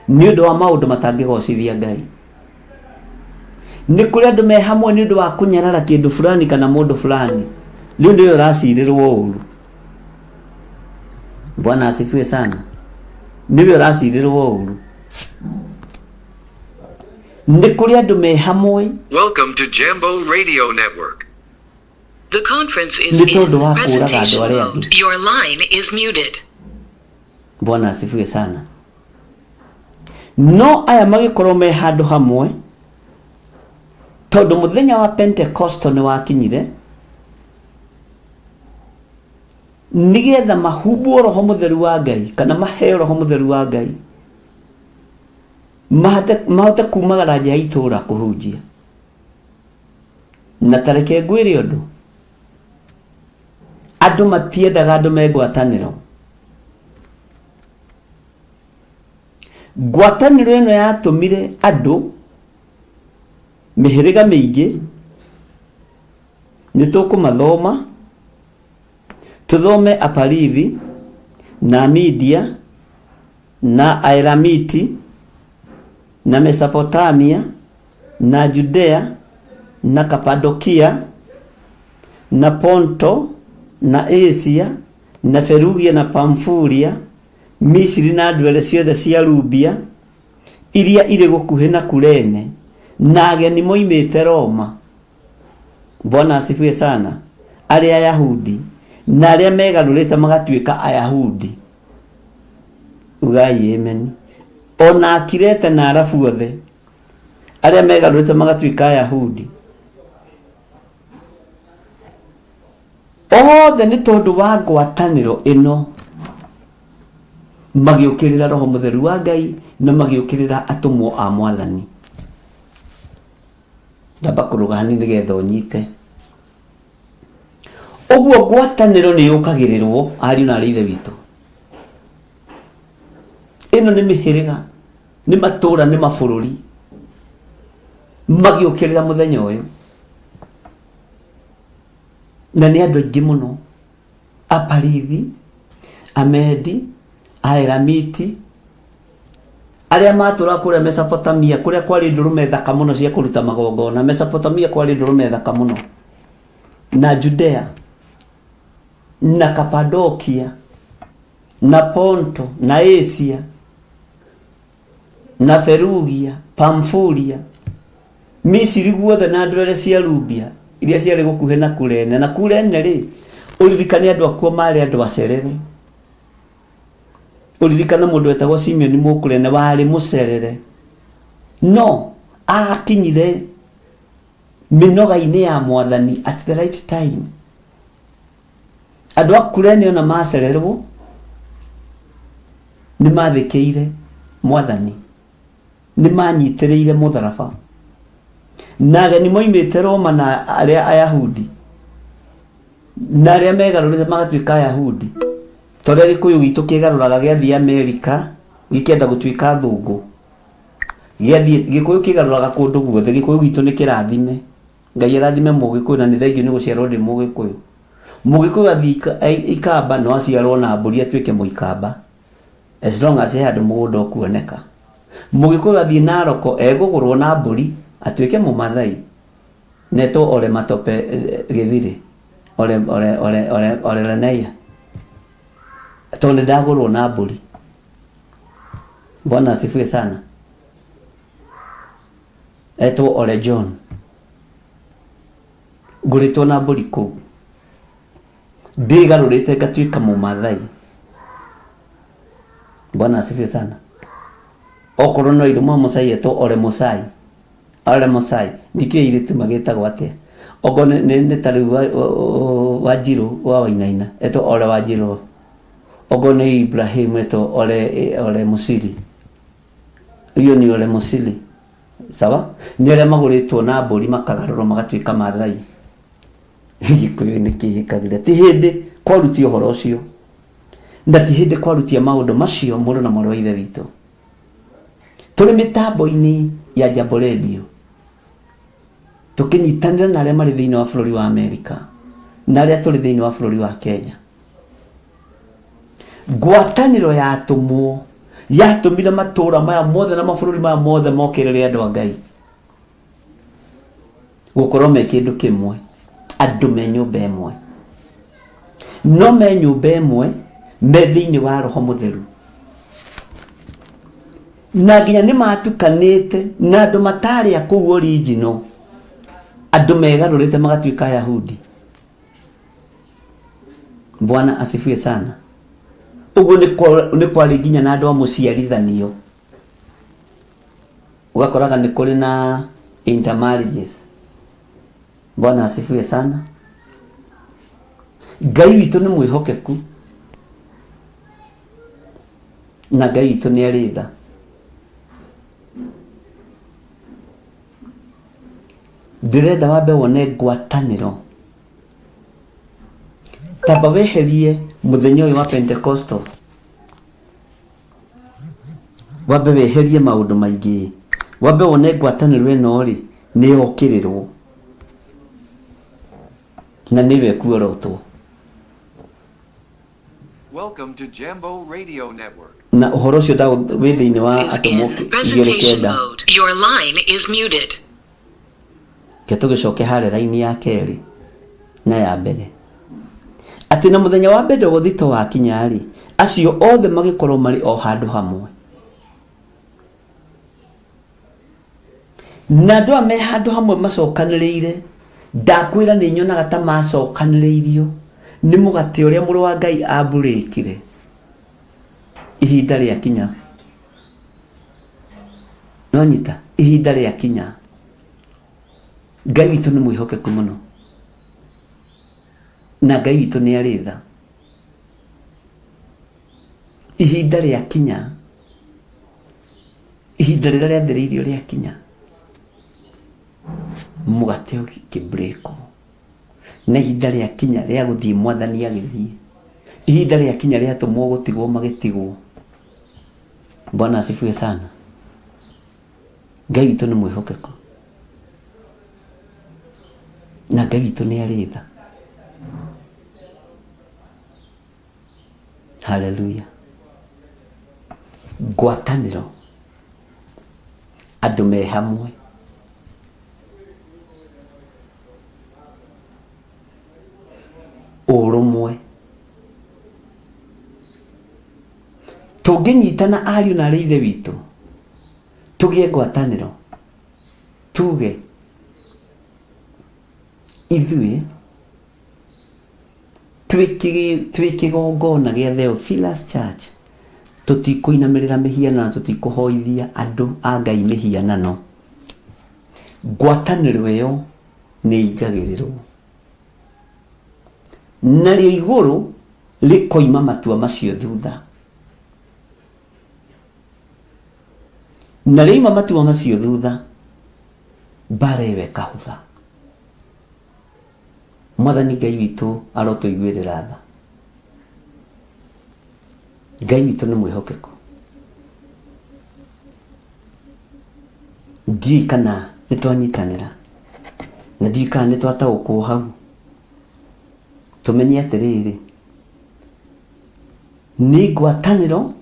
nĩ ũndũ wa maũndũ matangĩgocithia Ngai. Nĩ kũrĩ andũ me hamwe nĩ ũndũ wa kũnyarara kĩndũ fulani kana mũndũ fulani, rĩu nĩwe ũracirĩrwo ũru. Bwana asifiwe sana. Nĩwe ũracirĩrwo ũru. Nĩ kũrĩ andũ me hamwe Welcome to Jambo Radio Network. The conference is nĩ tondũ in wa kũraga andũ presentation arĩa mode. angĩ. Your line is muted. Bwana asifiwe sana. No aya magĩkorwo me handũ hamwe tondũ mũthenya wa Pentecostal nĩ wakinyire nĩgetha mahumbwo roho mũtheru wa Ngai kana maheo roho mũtheru wa Ngai mahote kumagara nja ya itũũra kũhunjia. Na tareke ngwĩre ũndũ, andũ matiendaga andũ me ngwatanĩro. Ngwatanĩro ĩno yatũmire andũ mĩhĩrĩga mĩingĩ, nĩ tũkũmathoma, tũthome Aparithi na Media na Aelamiti na Mesopotamia na Judea na Kapadokia na Ponto na Asia na Ferugia na Pamfulia, Misiri na ndwere ciothe cia Lubia iria irĩ gũkuhĩ na Kurene, na ageni moimĩte Roma. Bwana asifiwe sana. Arĩa Ayahudi na arĩa megarũrĩte magatuĩka Ayahudi, ugai amen. Ona Akirete na Arabu othe arĩa megarũrĩte magatuĩka Ayahudi othe, nĩ tondũ wa ngwatanĩro ĩno magĩũkĩrĩra Roho Mũtheru wa Ngai na magĩũkĩrĩra atũmwo a Mwathani. Ndamba kũrũga hanini nĩgetha ũnyite. Ũguo ngwatanĩro nĩ yũkagĩrĩrwo, ariũ na arĩ ithe witũ. Ĩno nĩ mĩhĩrĩga, nĩ matũũra, nĩ mabũrũri magĩũkĩrĩra mũthenya ũyũ, na nĩ andũ aingĩ mũno, Aparithi, Amedi, Aelamiti, arĩa matũraga kũrĩa Mesopotamia, kũrĩa kwarĩ ndũrũme thaka mũno cia kũruta magongona. Mesopotamia kwarĩ ndũrũme thaka mũno, na Judea na Kapadokia na Ponto na Asia na Ferugia, Pamfulia, Misiri guothe na ndwere cia Lubia iria ciarĩ gũkuhĩ na Kurene. Na Kurene rĩ, ũririkane andũ akuo marĩ andũ acerere. Ũririkane mũndũ wetagwo Simeoni Mũkurene warĩ mũcerere, no akinyire mĩnoga-inĩ ya Mwathani at the right time. Andũ a Kurene ona macererwo nĩ mathĩkĩire Mwathani, nĩ manyitĩrĩire mũtharaba. Na ageni moimĩte Roma na arĩa Ayahudi na arĩa megarũrĩte magatuĩka Ayahudi, ta ũrĩa Gĩkũyũ gitũ kĩgarũraga gĩathiĩ Amerika gĩkĩenda gũtuĩka athũngũ, gĩathiĩ Gĩkũyũ kĩgarũraga kũndũ guothe. Gĩkũyũ gitũ nĩ kĩrathime, Ngai arathime Mũgĩkũyũ, na nĩ thengiũ nĩ gũciarwo ndĩ Mũgĩkũyũ. Mũgĩkũyũ athiĩ Ikamba no aciarwo na mbũri atuĩke Mũikamba, as long as he handũ mũgũnda ũkuoneka. Mũgĩkũyũ athiĩ Naroko egũgũrwo na mbũri atuĩke Mũmathai, netwo Ole Matope Gĩthirĩ, Ole Ole Ole Ole Ole Leneia, tondũ nĩ ndagũrwo na mbũri. Bwana asifiwe sana. Etwo Ole John, ngũrĩtwo na mbũri kũu, ndĩgarũrĩte ngatuĩka Mũmathai. Bwana asifiwe sana. Okorwo no irũma Mũcai, etwo Ole Mũcai, Ole Mũcai. Ndikĩũĩ airĩtu magĩtagwo atĩa. Okorwo nĩ ta rĩu Wanjirũ wa Wainaina, etwo Ole Wanjirũ. Okorwo nĩ Ibrahim, etwo Ole Mũciri. Iyo nĩ Ole Mũciri. Sawa, nĩ arĩa magũrĩtwo na mbũri makagarũrwo magatuĩka Mathai. Gĩkũyũ nĩ kĩhĩkagĩra. Ti hĩndĩ kwarutia ũhoro ũcio, na ti hĩndĩ kwarutia maũndũ macio. Mũrũ na mwarĩ wa ithe witũ, tũrĩ mĩtambo-inĩ ya Jambo Radio, tũkĩnyitanĩra na arĩa marĩ thĩinĩ wa bũrũri wa Amerika na arĩa tũrĩ thĩinĩ wa bũrũri wa Kenya, ngwatanĩro yatũmwo yatũmire matũũra maya mothe na mabũrũri maya mothe mokĩrĩre andũ a Ngai gũkorwo me kĩndũ kĩmwe, andũ me nyũmba ĩmwe, no me nyũmba ĩmwe me thĩinĩ wa Roho Mũtheru, na nginya nĩ matukanĩte na andũ matarĩ a kũu original, andũ megarũrĩte magatuĩka Ayahudi. Bwana asifiwe sana. Ũguo nĩ kwarĩ nginya na andũ a mũciarithanio, ũgakoraga nĩ kũrĩ na intermarriages. Bwana asifiwe sana. Ngai witũ nĩ mwĩhokeku na Ngai witũ nĩ arĩ tha. Ndĩrenda wambe wone ngwatanĩro. Tamba weherie mũthenya ũyũ wa Pentecostal. Wambe weherie maũndũ maingĩ, wambe wone ngwatanĩro ĩno rĩ nĩ yokĩrĩrwo na nĩwe ĩkuorotwo. Welcome to Jambo Radio Network. Na ũhoro ũcio wĩ thĩinĩ wa Is atũmwo in igĩrĩ presentation kenda. mode. Your line is muted. Ke tũgĩcoke harĩa raini ya kerĩ na ya mbere, atĩ na mũthenya wa Bendegothito wakinya rĩ, acio othe magĩkorwo marĩ o handũ hamwe. Na andũ aya me handũ hamwe macokanĩrĩire, ndakwĩra nĩ nyonaga ta macokanĩrĩirio nĩ mũgate ũrĩa mũrũ wa Ngai amburĩkire ihinda rĩakinya. No nyita, ihinda rĩakinya. Ngai witũ nĩ mwĩhokeku mũno, na Ngai witũ nĩ arĩ tha. Ihinda rĩakinya, ihinda rĩrĩa rĩathĩrĩirio rĩakinya, mũgate ũkĩbreakwo, na ihinda rĩakinya rĩa gũthiĩ mwathani agĩthiĩ, ihinda rĩakinya rĩatũmwo gũtigwo magĩtigwo. Bwana asifiwe sana. Ngai witũ nĩ mwĩhokeku, na Ngai witũ nĩ arĩ tha. Haleluya. Ngwatanĩro, andũ me hamwe, ũrũmwe, tũngĩnyitana ariũ na arĩ ithe witũ, tũgĩe ngwatanĩro, tuge ithuĩ twĩ kĩgongona gĩa Theophilus Church, tũtikũinamĩrĩra mĩhianano na tũtikũhoithia andũ a Ngai mĩhianano. Ngwatanĩro ĩyo nĩ ĩingagĩrĩrwo, narĩo igũrũ rĩkoima matua macio thutha, na rĩoima matua macio thutha, mbara ĩyo ĩkahũtha. Mwathani Ngai witũ arotũiguĩrĩra tha. Ngai witũ nĩ mwĩhokeku. Ndiũĩ kana nĩ twanyitanĩra, na ndiũĩ kana nĩ twataũkwo hau. Tũmenye atĩrĩrĩ, nĩ ngwatanĩro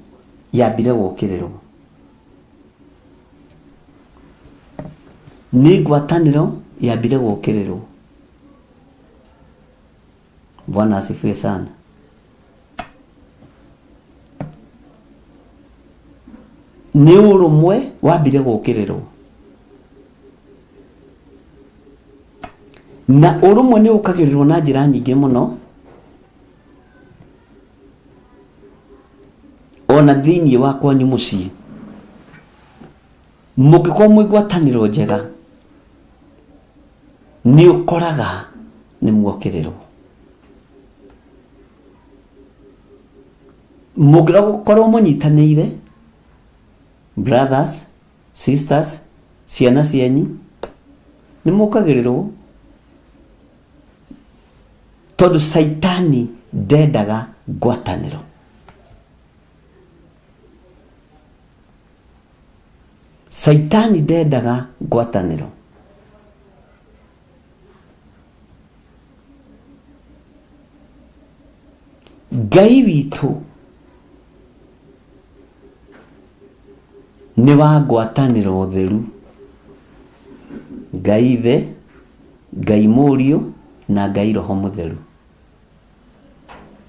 yambire gũkĩrĩrwo, nĩ ngwatanĩro yambire gũkĩrĩrwo. Bwana asifiwe sana. Nĩ ũrũmwe wambire gũkĩrĩrwo, na ũrũmwe nĩ ũkagĩrĩrwo na njĩra nyingĩ mũno, ona thĩinĩ wa kwanyu mũciĩ. Mũngĩkorwo mwĩ ngwatanĩro njega, nĩ ũkoraga nĩ muokĩrĩrwo. Mũngĩkorwo mũnyitanĩire, brothers, sisters, ciana cianyu, nĩ mũkagĩrĩrwo, tondũ Caitani ndendaga ngwatanĩro. Caitani ndendaga ngwatanĩro. Ngai witũ nĩ wa ngwatanĩro theru. Ngai Ithe, Ngai Mũriũ na Ngai Roho Mũtheru.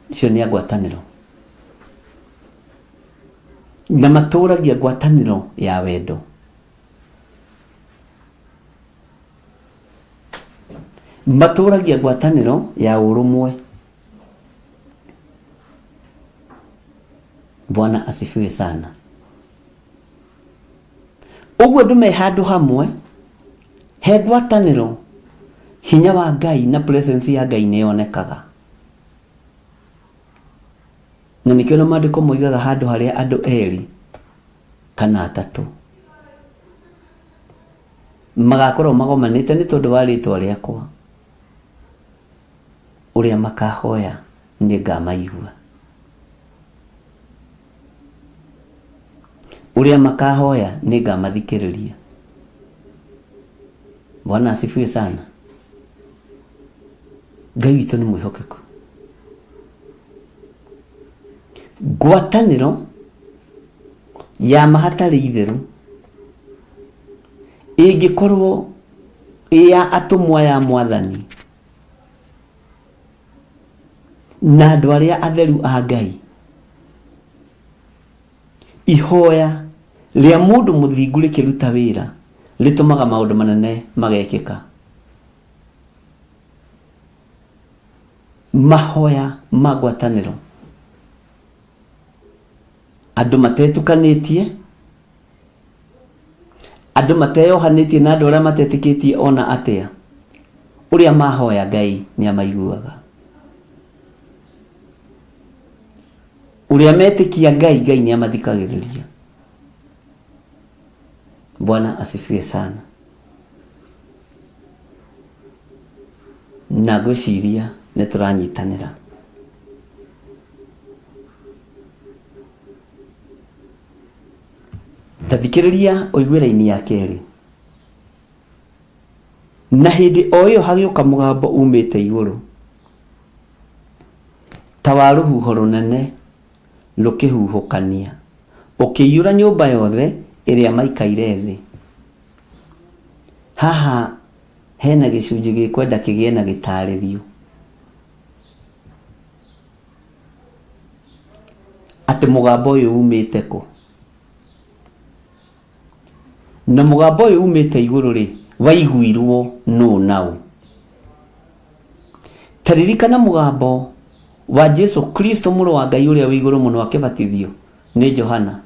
Icio nĩ ngwatanĩro, na matũragia ngwatanĩro ya wendo. Matũragia ngwatanĩro ya ũrũmwe. Bwana asifiwe sana. Ũguo andũ me handũ hamwe, he ngwatanĩro, hinya wa Ngai na presence ya Ngai nĩ yonekaga. Na nĩkĩo na maandĩko moigaga handũ harĩa andũ erĩ kana atatũ magakorwo magomanĩte nĩ tondũ wa rĩtwa rĩakwa, ũrĩa makahoya nĩ ngamaigua. Ũrĩa makahoya nĩngamathikĩrĩria. Bwana asifiwe sana. Ngai witũ nĩ mwĩhokeku. Ngwatanĩro ya ma hatarĩ itherũ ĩngĩkorwo ĩ ya atũmwo aya a mwathani na andũ arĩa atheru a Ngai, ihoya rĩa mũndũ mũthingu rĩkĩruta wĩra rĩtũmaga maũndũ manene magekĩka. Mahoya ma ngwatanĩro, andũ matetukanĩtie, andũ mateyohanĩtie na andũ arĩa matetĩkĩtie ona atĩa, ũrĩa mahoya Ngai nĩ amaiguaga. Ũrĩa metĩkia Ngai, Ngai nĩ amathikagĩrĩria. Bwana asifiwe sana. Na ngwĩciria nĩ tũranyitanĩra. Ta thikĩrĩria ũigue raini ya kerĩ. Na hĩndĩ o ĩyo hagĩũka mũgambo umĩte igũrũ, ta wa rũhuho rũnene rũkĩhuhũkania, ũkĩiyũra nyũmba yothe ĩrĩa maikaire thĩ. Haha hena gĩcunjĩ gĩkwenda kĩgĩe na gĩtarĩrio. Atĩ mũgambo ũyũ umĩte kũ? Na mũgambo ũyũ umĩte igũrũ rĩ, waiguirwo nũ na ũ? Ta ririkana mũgambo wa Jesu Kristo mũrũ wa Ngai ũrĩa wĩ igũrũ mũno akĩbatithio nĩ Johana.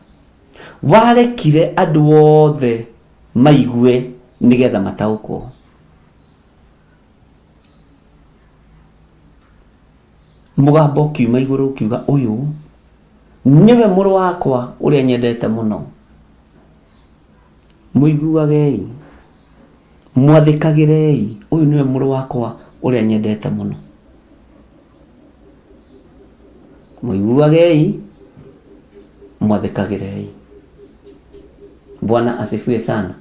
Warekire andũ othe maigue nĩgetha mataũkwo. Mũgambo ũkiuma igũrũ ũkiuga, ũyũ nĩwe mũrũ wakwa ũrĩa nyendete mũno, mũiguagei, mwathĩkagĩrei, ũyũ nĩwe mũrũ wakwa ũrĩa nyendete mũno, mũiguagei, mwathĩkagĩrei. Bwana asifiwe sana.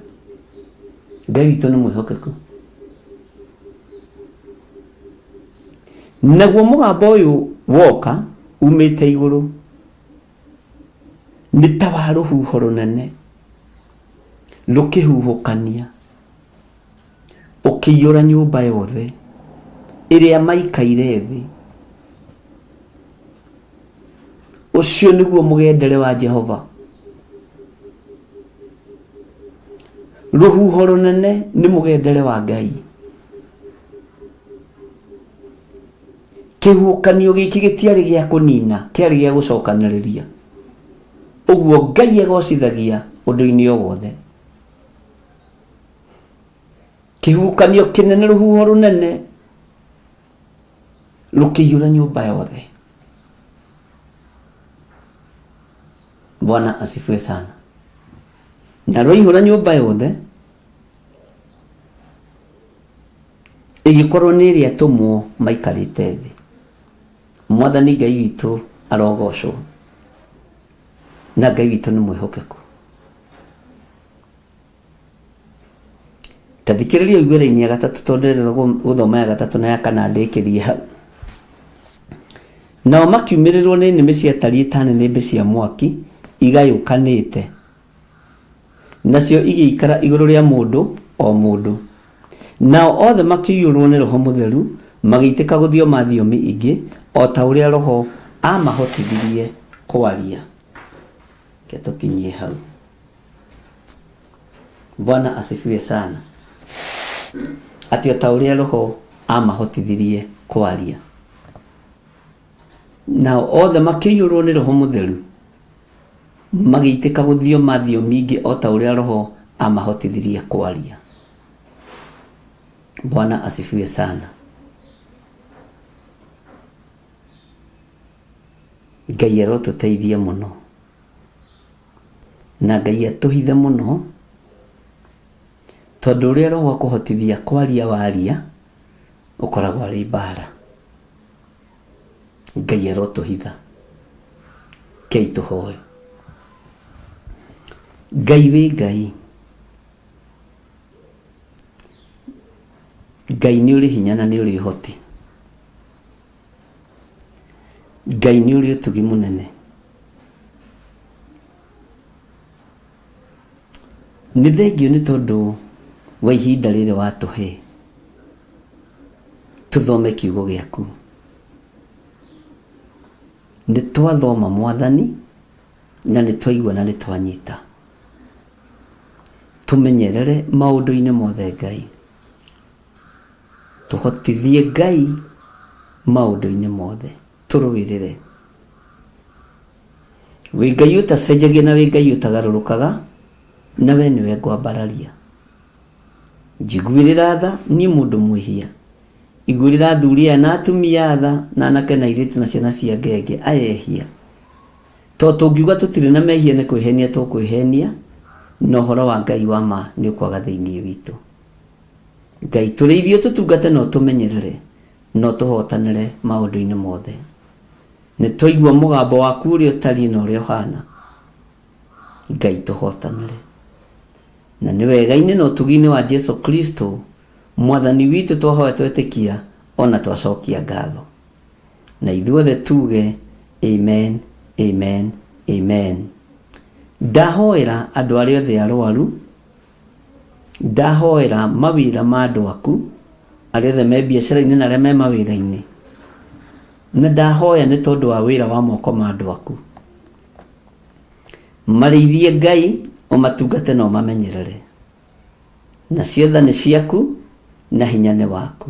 Ngai witũ nĩ mwĩhokeku. Naguo mũgambo ũyũ woka umĩte igũrũ nĩ ta wa rũhuho rũnene rũkĩhuhũkania, ũkĩiyũra nyũmba yothe ĩrĩa maikaire thĩ. Ũcio nĩguo mũgendere wa Jehova. Rũhuho rũnene nĩ mũgendere wa Ngai. Kĩhuhũkanio gĩkĩ gĩtiarĩ gĩa kũnina, kĩarĩ gĩa gũcokanĩrĩria. Ũguo Ngai egocithagia ũndũ-inĩ o wothe. Kĩhuhũkanio kĩnene, rũhuho rũnene rũkĩiyũra nyũmba yothe. Bwana asifiwe sana. Na rwaihũra nyũmba yothe, ĩgĩkorwo nĩ ĩrĩa atũmwo maikarĩte thĩ. Mwathani Ngai witũ arogocwo, na Ngai witũ nĩ mwĩhokeku. Ta thikĩrĩria ũigue raini ya gatatũ tondũ ndĩrenda gũthoma ya gatatũ na ya kana ndĩkĩrie hau. Nao makiumĩrĩrwo nĩ nĩmĩ ciatariĩ ta nĩnĩmbĩ cia mwaki igayũkanĩte, nacio igĩikara igũrũ rĩa mũndũ o mũndũ. Nao othe makĩiyũrwo nĩ Roho Mũtheru, magĩitĩka gũthioma thiomi ingĩ, o ta ũrĩa Roho aamahotithirie kwaria. Reke tũkinyie hau. Bwana asifiwe sana. Atĩ o ta ũrĩa Roho aamahotithirie kwaria. Nao othe makĩiyũrwo nĩ Roho Mũtheru, magĩitĩka gũthioma thiomi ingĩ o ta ũrĩa Roho aamahotithirie kwaria. Bwana asifiwe sana. Ngai arotũteithia mũno na Ngai atũhithe mũno, tondũ ũrĩa Roho akũhotithia kwaria waria ũkoragwo arĩ mbara. Ngai arotũhitha. Kei tũhoe. Ngai wĩ Ngai. Ngai nĩ ũrĩ hinya na nĩ ũrĩ ũhoti. Ngai nĩ ũrĩ ũtugi mũnene. Nĩ thengiũ nĩ tondũ wa ihinda rĩrĩ watũhe tũthome kiugo gĩaku. Nĩ twathoma Mwathani na nĩ twaigua na nĩ twanyita. Tũmenyerere maũndũ-inĩ mothe Ngai. Tũhotithie Ngai maũndũ-inĩ mothe. Tũrũĩrĩre. Wĩ Ngai ũtacenjagia na wĩ Ngai ũtagarũrũkaga, na we nĩwe ngwambararia. Njiguĩrĩra tha, niĩ mũndũ mwĩhia. Iguĩrĩra athuri aya na atumia tha, na anake na airĩtu na ciana cia ngenge, aya ehia. To tũngiuga tũtirĩ na mehia nĩ kwĩhenia tũkwĩhenia, na ũhoro wa Ngai wa ma nĩ ũkwaga thĩinĩ witũ. Ngai tũrĩithie ũtũtungate na ũtũmenyerere, na ũtũhotanĩre maũndũ-inĩ mothe. Nĩ twaigua mũgambo waku ũrĩa ũtariĩ na ũrĩa ũhana. Ngai tũhotanĩre. Na nĩ wega-inĩ na ũtugi-inĩ wa Jesu Kristo, Mwathani witũ twahoya twetĩkia ona twacokia ngatho. Na ithuothe tuge amen, amen, amen. Ndahoera andũ arĩa othe arwaru, ndahoera mawĩra ma andũ aku, arĩa othe me biacara-inĩ na arĩa me mawĩra-inĩ. Na ndahoya nĩ tondũ wa wĩra wa moko ma andũ aku. Marĩithie Ngai, ũmatungate na ũmamenyerere. Nacio tha nĩ ciaku, na hinya nĩ waku.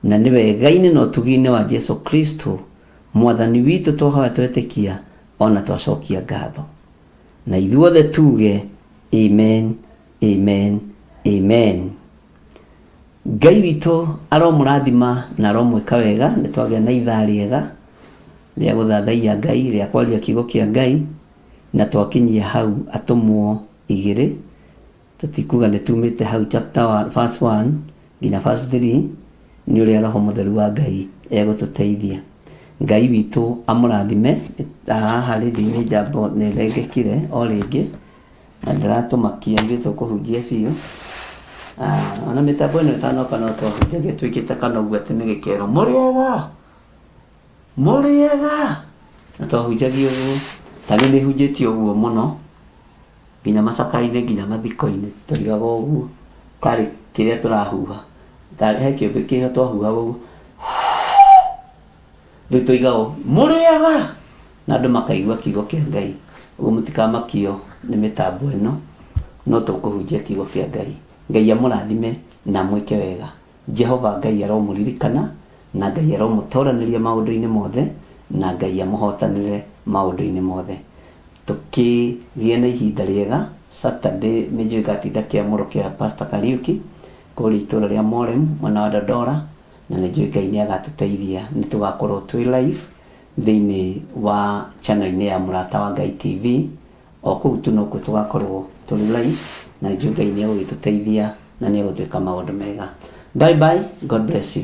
Na nĩ wega-inĩ na ũtugi-inĩ wa Jesu Kristo, Mwathani witũ twahoya twetĩkia, ona twacokia ngatho. Na ithuothe tuge, Amen, amen, amen. Ngai witũ aromũrathima na aromwĩka wega, nĩ twagĩa na ithaa rĩega rĩa gũthathaiya Ngai, rĩa kwaria kiugo kĩa Ngai, na twakinyia hau atũmwo igĩrĩ, tũtikuga nĩ tumĩte hau chapter 1, verse 1 nginya verse 3, nĩ ũrĩa Roho Mũtheru wa Ngai egũtũteithia. Ngai witũ amũrathime. Haha rĩndiũ-inĩ Jambo nĩ ĩrengekire o rĩngĩ. Na ndĩratũmakia ithuĩ tũkũhunjia biũ. Ah, ona mĩtambo ĩno ĩtanoka no twahunjagia twĩkĩte kana ũguo atĩ nĩ gĩkero mũrĩega mũrĩega na twahunjagia ũguo ta niĩ nĩ hunjĩtie ũguo mũno nginya macakainĩ nginya mathiko-inĩ tũrigaga ũguo tarĩ kĩrĩa tũrahuha tarĩ he kĩũmbe kĩho twahuhaga ũguo Rĩu tũiga ũũ, mũrĩaga! Na andũ makaigua kiugo kĩa Ngai. Ũguo mũtikamakio nĩ mĩtambo ĩno, no tũkũhunjia kiugo kĩa Ngai. Ngai amũrathime na amwĩke wega. Jehova Ngai aromũririkana, na Ngai aromũtoranĩria maũndũ-inĩ mothe, na Ngai amũhotanĩre maũndũ-inĩ mothe. Tũkĩgĩe na ihinda rĩega. Saturday nĩ njũĩ ngatinda kĩamũro kĩa Pastor Kariuki, kũrĩa itũra rĩa Morem, mwena wa Dandora. Na nĩ njũĩ Ngai nĩ agatũteithia nĩ tũgakorwo twĩ live thĩinĩ wa channel-inĩ ya Mũrata wa Ngai TV o kũu tu nokuo tũgakorwo tũrĩ live na nĩ njũĩ Ngai nĩ egũgĩtũteithia na nĩ egũtwĩka maũndũ mega. Bye bye, God bless you.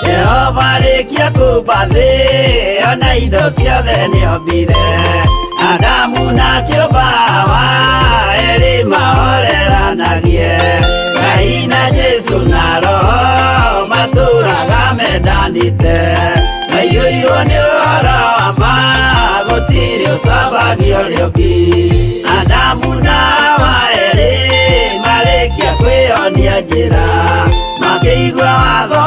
Jehova arĩkia kũmba thĩ ona indo ciothe nĩombire Adamu na kĩũmba Hawa erĩ mahoreranagie Ngai na Jesu na Roho matũraga mendanĩte maiyũirwo nĩ ũhoro wa ma gũtirĩ ũcambagio rĩũki Adamu na Hawa erĩ marĩkia kwĩyonia njĩra makĩigua watho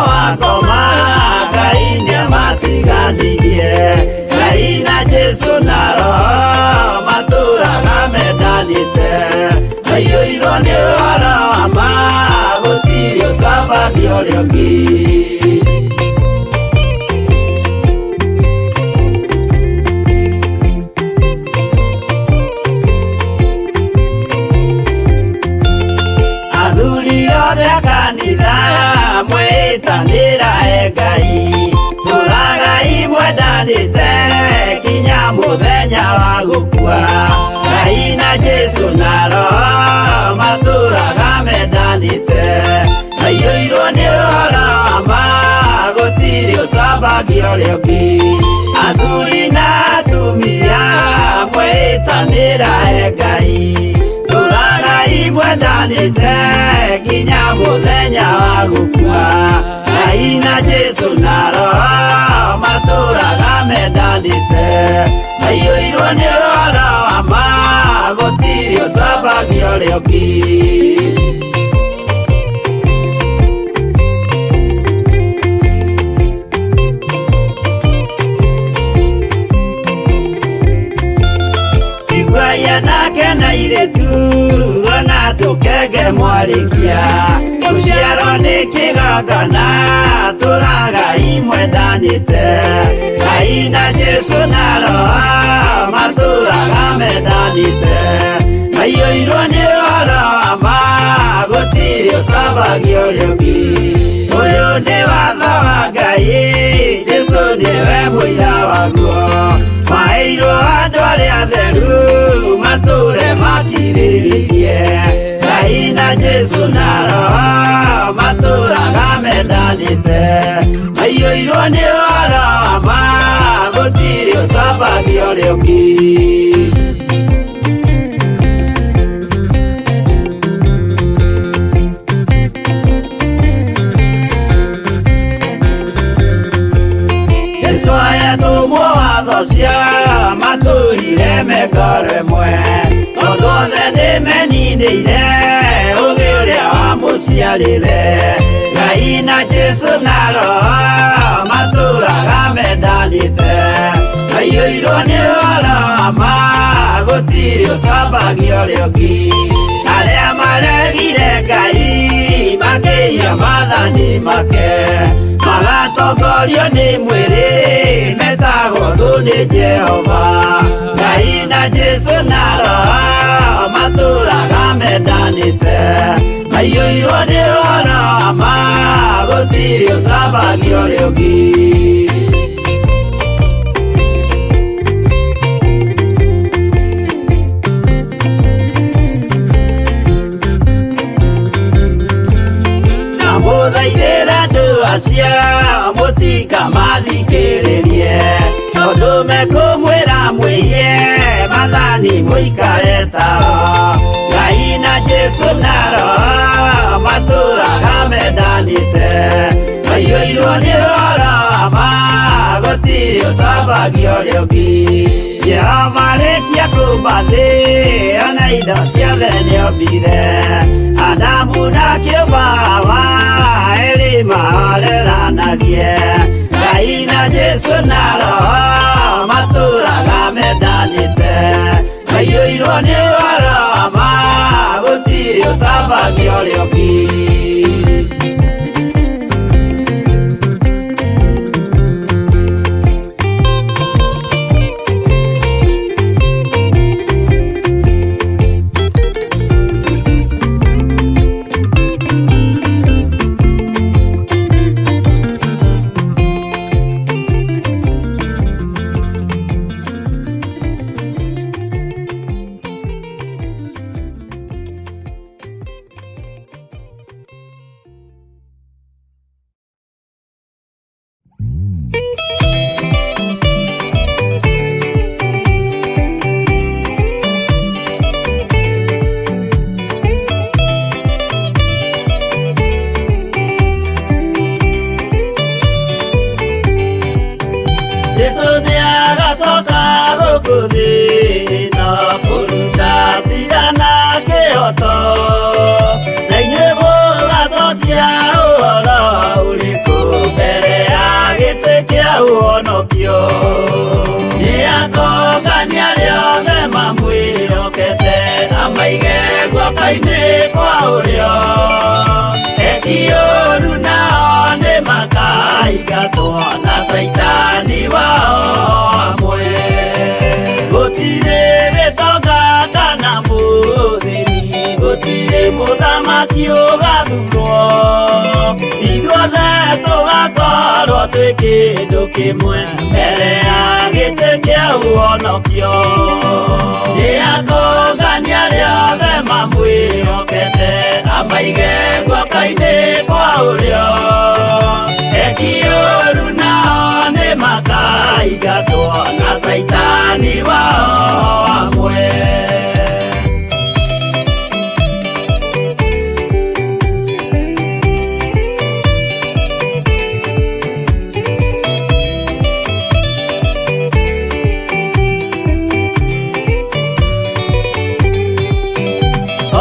Jesu na Roho matũraga mendanĩte, maiyũirwo nĩ ũhoro wa ma, gũtirĩ ũcambagia ũrĩa ũngĩ. Athuri othe a kanitha mwĩtanĩra e Ngai, tũragai mwendanĩte kinya mũthenya wa gũkua. Ngai na Jesu na Roho matũraga mendanĩte, maiyũirwo nĩ ũhoro wa ma, gũtirĩ ũcambagia ũrĩa ũngĩ. Athuri na atumia mwĩtanĩra e Ngai, tũragai mwendanĩte nginya mũthenya wa gũkua. Ngai na Jesu na Roho matũraga mendanĩte, maiyũirwo nĩ ũhoro wa ma, gũtirĩ ũcambagia ũrĩa ũngĩ. Iguai anake na airĩtu ona tũkenge mwarĩkia, gũciarwo nĩ kĩgongona, tũragai mwendanĩte. Ngai na Jesu na Roho matũraga mendanĩte, maiyũirwo nĩ ũhoro wa ma, gũtirĩ ũcambagia ũrĩa ũngĩ. Ũyũ nĩ watho wa Ngai, Jesu nĩwe mũira waguo, maheirwo andũ arĩa atheru matũre makirĩrĩirie. Ngai na Jesu na Roho matũraga mendanĩte, maiyũirwo nĩ ũhoro wa ma, gũtirĩ ũcambagia ũrĩa ũngĩ. Jesu ayatũmwo watho cia matũrire mekoro ĩmwe, tondũ othe nĩmeninĩire ũgĩ ũrĩa wamũciarire. Ngai na Jesu na Roho matũraga mendanĩte, maiyũirwo nĩ ũhoro wa ma, gũtirĩ ũcambagia ũrĩa ũngĩ. Arĩa maregire Ngai makĩiya maathani make, magatongorio nĩ mwĩrĩ, metagwo thũ nĩ Jehova. Ngai na Jesu na Roho matũraga mendanĩte, maiyũirwo nĩ ũhoro wa ma, gũtirĩ ũcambagia ũrĩa ũngĩ. Ndamũthaithĩra andũ acio mũtikamathikĩrĩrie, tondũ mekũmwĩra mwĩhie maathani mũikare tao. Ngai na Jesu na Roho matũraga mendanĩte, maiyũirwo nĩ ũhoro wa ma, gũtirĩ ũcambagia ũrĩa ũngĩ. Jehova arĩkia kũmba thĩ ona indo ciothe nĩombire, Adamu na kĩũmba Hawa erĩ mahoreranagie. Ngai na Jesu na Roho matũraga mendanĩte, maiyũirwo nĩ ũhoro wa ma, gũtirĩ ũcambagia ũrĩa ũngĩ. Jesu nĩagacoka gũkũ thĩ ĩno kũruta cira na kĩhoto, na inyuĩ mũgacokia ũhoro ũrĩkũ mbere ya gĩtĩ kĩa ũhonokio. Nĩakoka guoko-inĩ kwa ũrĩo. Eki ũru nao nĩ makaingatwo na caitani wao amwe. Gũtirĩ gĩtonga kana mũthĩni, gũtirĩ mũthamaki ũgathurwo. Ithuothe tũgakorwo twĩ kĩndũ kĩmwe mbere ya gĩtĩ kĩa ũhonokio. Nĩ akongania arĩa othe mamwĩhokete, amaige guoko-inĩ kwa ũrĩo. Eki ũru nao nĩ makaingatwo na caitani wao amwe.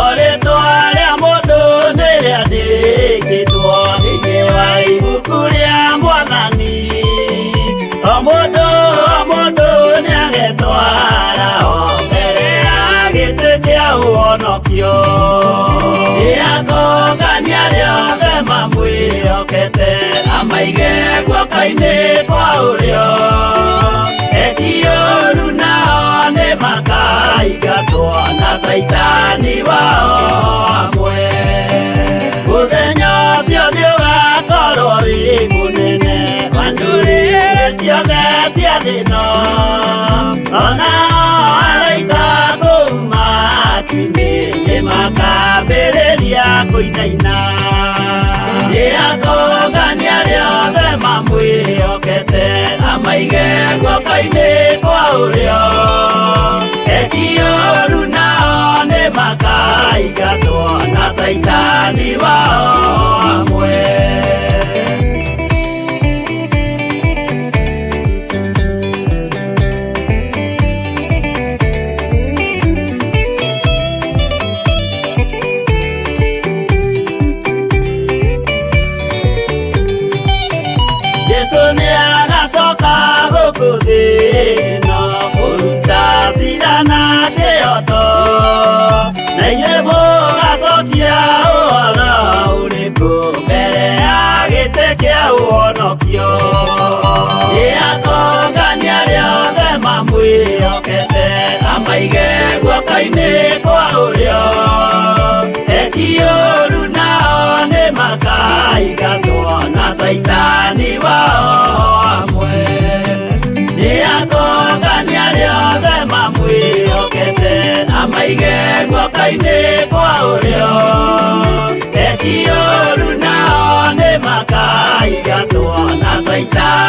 O rĩtwa rĩa mũndũ nĩ rĩandĩkĩtwo thĩinĩ wa ibuku rĩa Mwathani. O mũndũ o mũndũ nĩagetwara o mbere ya gĩtĩ kĩa ũhonokio. Nĩ akongania arĩa othe mamwĩhokete, amaige guoko-inĩ kwa ũrĩo. Eki ũru nao nĩ makaingatwo na caitani wao amwe. Mũthenya ũcio nĩ ũgakorwo wĩ mũnene wa ndũrĩrĩ ciothe cia thĩ ĩno. Ona araika kũu matu-inĩ nĩ makambĩrĩria kũinaina. Nĩ akongania arĩa othe mamwĩhokete, amaige guoko-inĩ kwa ũrĩo. Eki ũru nao nĩ makaingatwo na caitani wao amwe. Jesu nĩ agacoka gũkũ thĩ ĩno kũruta cira na kĩhooto, na inyuĩ mũgacokia ũhoro ũrĩkũ mbere ya gĩtĩ kĩa ũhonokio. Nĩ akongania arĩa othe mamwĩhokete, amaige guoko-inĩ kwa ũrĩo. Eki ũru nao nĩ makaingatwo na caitani wao amwe. Nĩ akongania arĩa othe mamwĩhokete, amaige guoko-inĩ kwa ũrĩo. Eki ũru nao nĩ makaingatwo na caitani